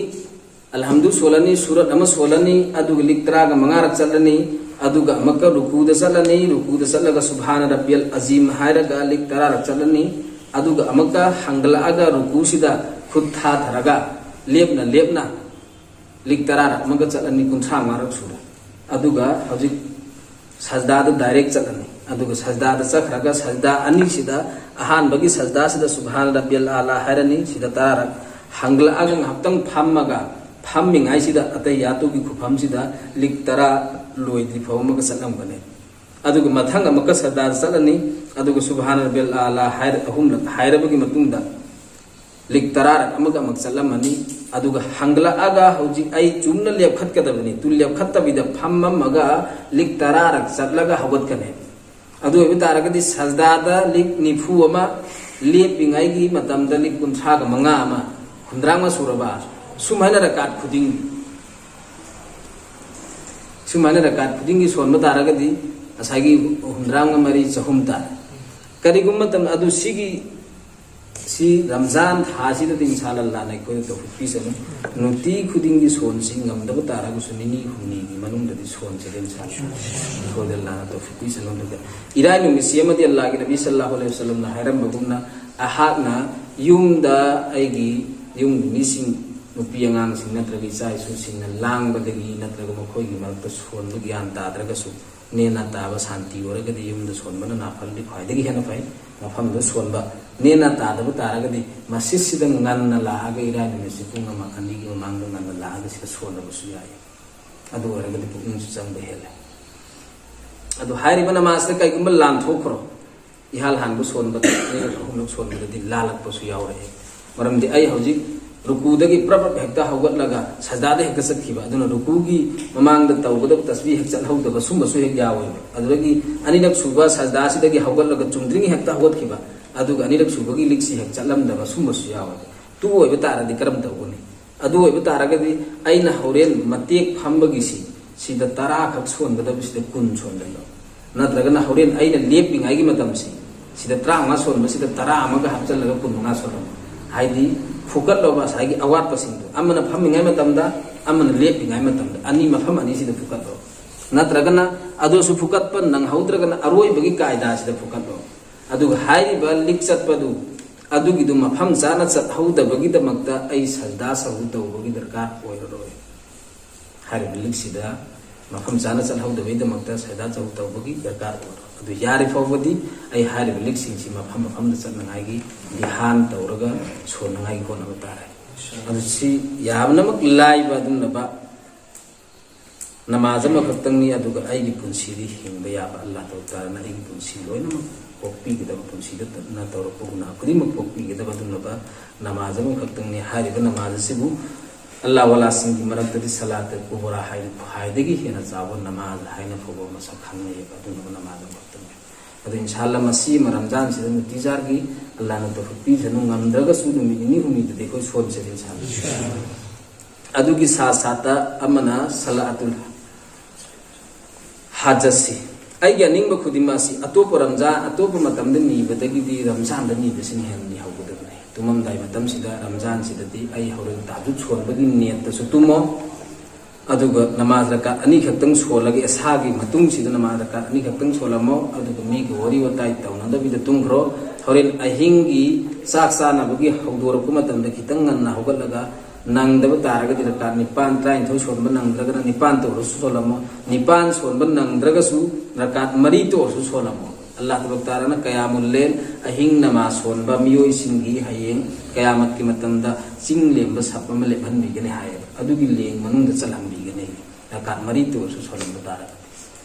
ꯑꯜꯍꯝꯗꯨ ꯁꯣꯜꯂꯅꯤ, ꯁꯨꯔꯠ ꯑꯃ ꯁꯣꯜꯂꯅꯤ, ꯑꯗꯨꯒ ꯂꯤꯛ ꯇꯔꯥꯒ ꯃꯉꯥꯔꯛ ꯆꯠꯂꯅꯤ, ꯑꯗꯨꯒ ꯑꯃꯨꯛꯀ ꯔꯨꯀꯨꯗ ꯆꯠꯂꯅꯤ, ꯔꯨꯀꯨꯗ ꯆꯠꯂꯒ ꯁꯨꯕꯍꯥꯅ ꯔꯕꯤꯌꯜ ꯑꯖꯤꯝ ꯍꯥꯏꯔꯒ ꯂꯤꯛ ꯇꯔꯥꯔꯛ ꯆꯠꯂꯅꯤ, ꯑꯗꯨꯒ ꯑꯃꯨꯛꯀ ꯍꯪꯒꯠꯂꯛꯑꯒ ꯔꯨꯀꯨꯁꯤꯗ ꯈꯨꯠ ꯊꯥꯊꯔꯒ ꯂꯦꯞꯅ ꯂꯦꯞꯅ ꯂꯤꯛ ꯇꯔꯥꯔꯛ ꯑꯃꯒ ꯆꯠꯂꯅꯤ, ꯀꯨꯟꯊ꯭ꯔꯥ ꯃꯉꯥꯔꯛ ꯁꯨꯔꯦ꯫ ꯑꯗꯨꯒ ꯍꯧꯖꯤꯛ ꯁꯖꯗꯥꯗ ꯗꯥꯏꯔꯦꯛ ꯆꯠꯂꯅꯤ꯫ ꯑꯗꯨꯒ ꯁꯖꯗꯥꯗ ꯆꯠꯈ꯭ꯔꯒ ꯁꯖꯗꯥ ꯑꯅꯤꯁꯤꯗ, ꯑꯍꯥꯟꯕꯒꯤ ꯁꯖꯗꯥꯁꯤꯗ ꯁꯨꯕꯍꯥꯅ ꯔꯕꯤꯌꯜ ꯑꯥꯂꯥ ꯍꯥꯏꯔꯅꯤ, ꯁꯤꯗ ꯇꯔꯥꯔꯛ꯫ ꯍꯪꯒꯠꯂꯛꯑꯒ ꯉꯥꯏꯍꯥꯛꯇꯪ ꯐꯝꯃꯒ, ꯐꯝꯃꯤꯉꯩꯁꯤꯗ ꯑꯇꯩꯌꯥꯇꯨꯒꯤ ꯈꯨꯐꯝꯁꯤꯗ ꯂꯤꯛ ꯇꯔꯥ ꯂꯣꯏꯗ꯭ꯔꯤ ꯐꯥꯎ ꯑꯃꯒ ꯆꯠꯂꯝꯒꯅꯤ꯫ ꯑꯗꯨꯒ ꯃꯊꯪ ꯑꯃꯨꯛꯀ ꯁꯖꯗꯥꯗ ꯆꯠꯂꯅꯤ꯫ ꯑꯗꯨꯒ ꯁꯨꯕꯍꯥꯅ ꯔꯕꯤꯌꯜ ꯑꯥꯂꯥ ꯍꯥꯏꯔ-, ꯑꯍꯨꯝꯂꯛ ꯍꯥꯏꯔꯕꯒꯤ ꯃꯇꯨꯡꯗ ꯂꯤꯛ ꯇꯔꯥꯔꯛ ꯑꯃꯒ ꯑꯃꯨꯛ ꯆꯠꯂꯝꯃꯅꯤ꯫ ꯑꯗꯨꯒ ꯍꯪꯒꯠꯂꯛꯑꯒ ꯍꯧꯖꯤꯛ ꯑꯩ ꯆꯨꯝꯅ ꯂꯦꯞꯈꯠꯀꯗꯕꯅꯤ꯫ ꯇꯨ ꯂꯦꯞꯈꯠꯇꯕꯤꯗ ꯐꯝꯃꯝꯃꯒ ꯂꯤꯛ ꯇꯔꯥꯔꯛ ꯆꯠꯂꯒ ꯍꯧꯒꯠꯀꯅꯤ꯫ ꯑꯗꯨ ꯑꯣꯏꯕ ꯇꯥꯔꯒꯗꯤ ꯁꯖꯗꯥꯗ ꯂꯤꯛ ꯅꯤꯐꯨ ꯑꯃ, ꯂꯦꯞꯄꯤꯉꯩꯒꯤ ꯃꯇꯝꯗ ꯂꯤꯛ ꯀꯨꯟꯊ꯭ꯔꯥꯒ ꯃꯉꯥ ꯑꯃ, ꯍꯨꯝꯗ꯭ꯔꯥꯃꯉꯥ ꯁꯨꯔꯕ? ꯁꯨꯃꯥꯏꯅ ꯔꯀꯥꯠ ꯈꯨꯗꯤꯡ ꯁꯨꯃꯥꯏꯅ ꯔꯀꯥꯠ ꯈꯨꯗꯤꯡꯒꯤ ꯁꯣꯟꯕ ꯇꯥꯔꯒꯗꯤ ꯉꯁꯥꯏꯒꯤ ꯍꯨꯝꯗ꯭ꯔꯥꯃꯉꯥ ꯃꯔꯤ ꯆꯍꯨꯝ ꯇꯥꯔꯦ꯫ ꯀꯔꯤꯒꯨꯝꯕ ꯃꯇꯝꯗ ꯑꯗꯨ ꯁꯤꯒꯤ ꯁꯤ ꯔꯝꯖꯥꯟ ꯊꯥꯁꯤꯗꯗꯤ ꯏꯟꯁꯥ ꯑꯜꯂꯥꯅ ꯑꯩꯈꯣꯏꯗ ꯇꯧꯐꯤꯛ ꯄꯤꯁꯅꯨ꯫ ꯅꯨꯡꯇꯤ ꯈꯨꯗꯤꯡꯒꯤ ꯁꯣꯟꯁꯤ ꯉꯝꯗꯕ ꯇꯥꯔꯒꯁꯨ ꯅꯤꯅꯤ ꯍꯨꯝꯅꯤꯒꯤ ꯃꯅꯨꯡꯗꯗꯤ ꯁꯣꯟꯁꯤꯗ ꯏꯟꯁꯥ ꯑꯜꯂꯥ ꯑꯩꯈꯣꯏꯗ ꯑꯜꯂꯥꯅ ꯇꯧꯐꯤꯛ ꯄꯤꯁꯅꯨ꯫ ꯑꯗꯨꯒ ꯏꯔꯥꯏ ꯅꯨꯃꯤꯠꯁꯤ ꯑꯃꯗꯤ ꯑꯜꯂꯥꯒꯤ ꯅꯕꯤ ꯁꯜꯂꯥꯍꯨ ꯑꯂꯩꯍꯤ ꯋꯁꯜꯂꯝꯅ ꯍꯥꯏꯔꯝꯕꯒꯨꯝꯅ ꯑꯩꯍꯥꯛꯅ ꯌꯨꯝꯗ ꯑꯩꯒꯤ ꯌꯨꯝꯒꯤ ꯃꯤꯁꯤꯡ, ꯅꯨꯄꯤ ꯑꯉꯥꯡꯁꯤꯡ ꯅꯠꯇ꯭ꯔꯒ ꯏꯆꯥ ꯏꯁꯨꯁꯤꯡꯅ ꯂꯥꯡꯕꯗꯒꯤ ꯅꯠꯇ꯭ꯔꯒ ꯃꯈꯣꯏꯒꯤ ꯃꯔꯛꯇ ꯁꯣꯟꯕ ꯒ꯭ꯌꯥꯟ ꯇꯥꯗ꯭ꯔꯒꯁꯨ ꯅꯦꯅꯥ ꯇꯥꯕ ꯁꯥꯟꯇꯤ ꯑꯣꯏꯔꯒꯗꯤ ꯌꯨꯝꯗ ꯁꯣꯟꯕꯅ ꯅꯥꯐꯜꯗꯤ ꯈ꯭ꯋꯥꯏꯗꯒꯤ ꯍꯦꯟꯅ ꯐꯩ꯫ ꯃꯐꯝꯗ ꯁꯣꯟꯕ ꯅꯦꯅꯥ ꯇꯥꯗꯕ ꯇꯥꯔꯒꯗꯤ ꯃꯁꯖꯤꯠꯁꯤꯗ ꯉꯟꯅ ꯂꯥꯛꯑꯒ ꯏꯔꯥꯏ ꯅꯨꯃꯤꯠꯁꯤ ꯄꯨꯡ ꯑꯃ ꯑꯅꯤꯒꯤ ꯃꯃꯥꯡꯗ ꯉꯟꯅ ꯂꯥꯛꯑꯒ ꯁꯤꯗ ꯁꯣꯜꯂꯕꯁꯨ ꯌꯥꯏ꯫ ꯑꯗꯨ ꯑꯣꯏꯔꯒꯗꯤ ꯄꯨꯛꯅꯤꯡꯁꯨ ꯆꯪꯕ ꯍꯦꯜꯂꯦ꯫ ꯑꯗꯨ ꯍꯥꯏꯔꯤꯕ ꯅꯃꯥꯖꯇ ꯀꯩꯒꯨꯝꯕ ꯂꯥꯟꯊꯣꯛꯈ꯭ꯔꯣ, ꯏꯍꯥꯟ ꯍꯥꯟꯕ ꯁꯣꯟꯕꯗ ꯑꯅꯤꯔꯛ ꯑꯍꯨꯝꯂꯛ ꯁꯣꯟꯕꯗꯗꯤ ꯂꯥꯜꯂꯛꯄꯁꯨ ꯌꯥꯎꯔꯛꯑꯦ꯫ ꯃꯔꯝꯗꯤ ꯑꯩ ꯍꯧꯖꯤꯛ ꯔꯨꯀꯨꯗꯒꯤ ꯄ꯭ꯔꯞ ꯄ꯭ꯔꯞ ꯍꯦꯛꯇ ꯍꯧꯒꯠꯂꯒ ꯁꯖꯗꯥꯗ ꯍꯦꯛꯇ ꯆꯠꯈꯤꯕ꯫ ꯑꯗꯨꯅ ꯔꯨꯀꯨꯒꯤ ꯃꯃꯥꯡꯗ ꯇꯧꯒꯗꯕ ꯇꯁꯕꯤ ꯍꯦꯛ ꯆꯠꯍꯧꯗꯕ ꯁꯨꯝꯕꯁꯨ ꯍꯦꯛ ꯌꯥꯎꯋꯦꯕ꯫ ꯑꯗꯨꯗꯒꯤ ꯑꯅꯤꯔꯛ ꯁꯨꯕ ꯁꯖꯗꯥꯁꯤꯗꯒꯤ ꯍꯧꯒꯠꯂꯒ ꯆꯨꯝꯗ꯭ꯔꯤꯉꯩ ꯍꯦꯛꯇ ꯍꯧꯒꯠꯈꯤꯕ꯫ ꯑꯗꯨꯒ ꯑꯅꯤꯔꯛ ꯁꯨꯕꯒꯤ ꯂꯤꯛꯁꯤ ꯍꯦꯛ ꯆꯠꯂꯝꯗꯕ ꯁꯨꯝꯕꯁꯨ ꯌꯥꯎꯋꯦꯕ꯫ ꯇꯨ ꯑꯣꯏꯕ ꯇꯥꯔꯗꯤ ꯀꯔꯝ ꯇꯧꯒꯅꯤ? ꯑꯗꯨ ꯑꯣꯏꯕ ꯇꯥꯔꯒꯗꯤ ꯑꯩꯅ ꯍꯣꯔꯦꯟ ꯃꯇꯦꯛ ꯐꯝꯕꯒꯤꯁꯤ ꯁꯤꯗ ꯇꯔꯥ ꯈꯛ ꯁꯣꯟꯒꯗꯕꯁꯤꯗ ꯀꯨꯟ ꯁꯣꯟꯖꯜꯂꯣ꯫ ꯅꯠꯇ꯭ꯔꯒꯅ ꯍꯣꯔꯦꯟ ꯑꯩꯅ ꯂꯦꯞꯄꯤꯉꯩꯒꯤ ꯃꯇꯝꯁꯤ ꯁꯤꯗ ꯇꯔꯥꯃꯉꯥ ꯁꯣꯟꯕꯁꯤꯗ ꯇꯔꯥ ꯑꯃꯒ ꯍꯥꯞꯆꯜꯂꯒ ꯀꯨꯟꯃꯉꯥ ꯁꯣꯜꯂꯝꯃꯣ꯫ ꯍꯥꯏꯗꯤ ꯐꯨꯀꯠꯂꯣꯕ ꯉꯁꯥꯏꯒꯤ ꯑꯋꯥꯠꯄꯁꯤꯡꯗꯣ, ꯑꯃꯅ ꯐꯝꯃꯤꯉꯩ ꯃꯇꯝꯗ, ꯑꯃꯅ ꯂꯦꯞꯄꯤꯉꯩ ꯃꯇꯝꯗ, ꯑꯅꯤ, ꯃꯐꯝ ꯑꯅꯤꯁꯤꯗ ꯐꯨꯀꯠꯂꯣ꯫ ꯅꯠꯇ꯭ꯔꯒꯅ ꯑꯗꯨꯁꯨ ꯐꯨꯀꯠꯄ ꯅꯪꯍꯧꯗ꯭ꯔꯒꯅ ꯑꯔꯣꯏꯕꯒꯤ ꯀꯥꯏꯗꯥꯁꯤꯗ ꯐꯨꯀꯠꯂꯣ꯫ ꯑꯗꯨꯒ ꯍꯥꯏꯔꯤꯕ ꯂꯤꯛ ꯆꯠꯄꯗꯨ, ꯑꯗꯨꯒꯤꯗꯨ ꯃꯐꯝ ꯆꯥꯅ ꯆꯠꯍꯧꯗꯕꯒꯤꯗꯃꯛꯇ ꯑꯩ ꯁꯖꯗꯥ ꯁꯍꯨ ꯇꯧꯕꯒꯤ ꯗꯔꯀꯥꯔ ꯑꯣꯏꯔꯔꯣꯏ꯫ ꯍꯥꯏꯔꯤꯕ ꯂꯤꯛꯁꯤꯗ ꯃꯐꯝ ꯆꯥꯅ ꯆꯠꯍꯧꯗꯕꯒꯤꯗꯃꯛꯇ ꯁꯖꯗꯥ ꯁꯍꯨ ꯇꯧꯕꯒꯤ ꯗꯔꯀꯥꯔ ꯑꯣꯏꯔꯣꯏ꯫ ꯑꯗꯨ ꯌꯥꯔꯤ ꯐꯥꯎꯕꯗꯤ ꯑꯩ ꯍꯥꯏꯔꯤꯕ ꯂꯤꯛꯁꯤꯡꯁꯤ ꯃꯐꯝ ꯃꯐꯝꯗ ꯆꯠꯅꯉꯥꯏꯒꯤ ꯙ꯭ꯌꯥꯟ ꯇꯧꯔꯒ ꯁꯣꯟꯅꯉꯥꯏꯒꯤ ꯍꯣꯠꯅꯕ ꯇꯥꯔꯦ꯫ ꯑꯗꯨ ꯁꯤ ꯌꯥꯝꯅꯃꯛ ꯂꯥꯏꯕ ꯑꯗꯨꯒꯨꯝꯂꯕ ꯅꯃꯥꯖ ꯑꯃꯈꯛꯇꯪꯅꯤ, ꯑꯗꯨꯒ ꯑꯩꯒꯤ ꯄꯨꯟꯁꯤꯗꯤ ꯍꯤꯡꯕ ꯌꯥꯕ ꯑꯜꯂꯥꯍ ꯇꯥꯂꯥꯅ ꯑꯩꯒꯤ ꯄꯨꯟꯁꯤ ꯂꯣꯏꯅꯃꯛ ꯀꯣꯛꯄꯤꯒꯗꯕ, ꯄꯨꯟꯁꯤꯗ ꯇꯠꯅ ꯇꯧꯔꯛꯄ ꯒꯨꯅꯥꯍ ꯈꯨꯗꯤꯡꯃꯛ ꯀꯣꯛꯄꯤꯒꯗꯕ ꯑꯗꯨꯒꯨꯝꯂꯕ ꯅꯃꯥꯖ ꯑꯃꯈꯛꯇꯪꯅꯤ꯫ ꯍꯥꯏꯔꯤꯕ ꯅꯃꯥꯖ ꯑꯁꯤꯕꯨ ꯑꯜꯂꯥꯍ ꯋꯥꯂꯥꯁꯤꯡꯒꯤ ꯃꯔꯛꯇꯗꯤ ꯁꯂꯥꯇ ꯀꯨꯕꯔꯥ ꯍꯥꯏꯅ ꯈ꯭ꯋꯥꯏꯗꯒꯤ ꯍꯦꯟꯅ ꯆꯥꯎꯕ ꯅꯃꯥꯖ ꯍꯥꯏꯅ ꯐꯥꯎꯕ ꯃꯁꯛ ꯈꯪꯅꯩꯑꯕ꯫ ꯑꯗꯨꯒꯨꯝꯂꯕ ꯅꯃꯥꯖ ꯑꯃꯈꯛꯇꯪꯅꯤ꯫ ꯑꯗꯨ ꯏꯟꯁꯥ ꯑꯜꯂꯥꯍ ꯃꯁꯤ ꯔꯝꯖꯥꯟꯁꯤꯗ ꯅꯨꯡꯇꯤꯖꯥꯔꯒꯤ ꯑꯜꯂꯥꯍꯅ ꯇꯧꯐꯤꯛ ꯄꯤꯁꯅꯨ, ꯉꯝꯗ꯭ꯔꯒꯁꯨ ꯅꯨꯃꯤꯠ ꯅꯤꯅꯤ ꯍꯨꯝꯅꯤꯗꯗꯤ ꯑꯩꯈꯣꯏ ꯁꯣꯟꯁꯦ ꯏꯟꯁꯥ ꯑꯜꯂꯥꯍ꯫ ꯑꯗꯨꯒꯤ ꯁꯥ ꯁꯥꯠꯇ ꯑꯃꯅ ꯁꯂꯥꯇꯨꯜ ꯍꯥꯖꯠꯁꯤ, ꯑꯩꯒꯤ ꯑꯅꯤꯡꯕ ꯈꯨꯗꯤꯡꯃꯛ ꯑꯁꯤ ꯑꯇꯣꯞꯄ ꯔꯝꯖꯥꯟ, ꯑꯇꯣꯞꯄ ꯃꯇꯝꯗ ꯅꯤꯕꯗꯒꯤꯗꯤ ꯔꯝꯖꯥꯟꯗ ꯅꯤꯕꯁꯤꯅ ꯍꯦꯟꯅ ꯅꯤꯍꯧꯒꯗꯕꯅꯤ꯫ ꯇꯨꯝꯃꯝꯗꯥꯏ ꯃꯇꯝꯁꯤꯗ ꯔꯝꯖꯥꯟꯁꯤꯗꯗꯤ ꯑꯩ ꯍꯣꯔꯦꯟ ꯇꯍꯖꯨꯗ ꯁꯣꯟꯕꯒꯤ ꯅꯤꯌꯠꯇꯁꯨ ꯇꯨꯝꯃꯣ꯫ ꯑꯗꯨꯒ ꯅꯃꯥꯖ ꯔꯀꯥꯠ ꯑꯅꯤꯈꯛꯇꯪ ꯁꯣꯜꯂꯒ, ꯏꯁꯥꯒꯤ ꯃꯇꯨꯡꯁꯤꯗ ꯅꯃꯥꯖ ꯔꯀꯥꯠ ꯑꯅꯤꯈꯛꯇꯪ ꯁꯣꯜꯂꯝꯃꯣ꯫ ꯑꯗꯨꯒ ꯃꯤꯒ ꯋꯥꯔꯤ ꯋꯥꯇꯥꯏ ꯇꯧꯅꯗꯕꯤꯗ ꯇꯨꯝꯈ꯭ꯔꯣ꯫ ꯍꯣꯔꯦꯟ ꯑꯍꯤꯡꯒꯤ ꯆꯥꯛ ꯆꯥꯅꯕꯒꯤ ꯍꯧꯗꯣꯔꯛꯄ ꯃꯇꯝꯗ ꯈꯤꯇꯪ ꯉꯟꯅ ꯍꯧꯒꯠꯂꯒ, ꯅꯪꯗꯕ ꯇꯥꯔꯒꯗꯤ ꯔꯀꯥꯠ ꯅꯤꯄꯥꯟ, ꯇꯔꯥꯅꯤꯊꯣꯏ ꯁꯣꯟꯕ ꯅꯪꯗ꯭ꯔꯒꯅ ꯅꯤꯄꯥꯟꯇ ꯑꯣꯏꯔꯁꯨ ꯁꯣꯜꯂꯝꯃꯣ꯫ ꯅꯤꯄꯥꯟ ꯁꯣꯟꯕ ꯅꯪꯗ꯭ꯔꯒꯁꯨ ꯔꯀꯥꯠ ꯃꯔꯤꯇ ꯑꯣꯏꯔꯁꯨ ꯁꯣꯜꯂꯝꯃꯣ꯫ ꯑꯜꯂꯥꯍ ꯇꯕꯥꯔꯛ ꯇꯥꯂꯥꯅ ꯀꯌꯥꯃꯨꯜ ꯂꯦꯜ, ꯑꯍꯤꯡ ꯅꯃꯥꯖ ꯁꯣꯟꯕ ꯃꯤꯑꯣꯏꯁꯤꯡꯒꯤ ꯍꯌꯦꯡ ꯀꯌꯥꯃꯠꯀꯤ ꯃꯇꯝꯗ ꯆꯤꯡ ꯂꯦꯝꯕ ꯁꯞ ꯑꯃ ꯂꯦꯞꯍꯟꯕꯤꯒꯅꯤ ꯍꯥꯏꯌꯦꯕ꯫ ꯑꯗꯨꯒꯤ ꯂꯦꯡ ꯃꯅꯨꯡꯗ ꯆꯜꯍꯟꯕꯤꯒꯅꯤ, ꯔꯀꯥꯠ ꯃꯔꯤꯇ ꯑꯣꯏꯔꯁꯨ ꯁꯣꯜꯂꯝꯕ ꯇꯥꯔꯒꯗꯤ꯫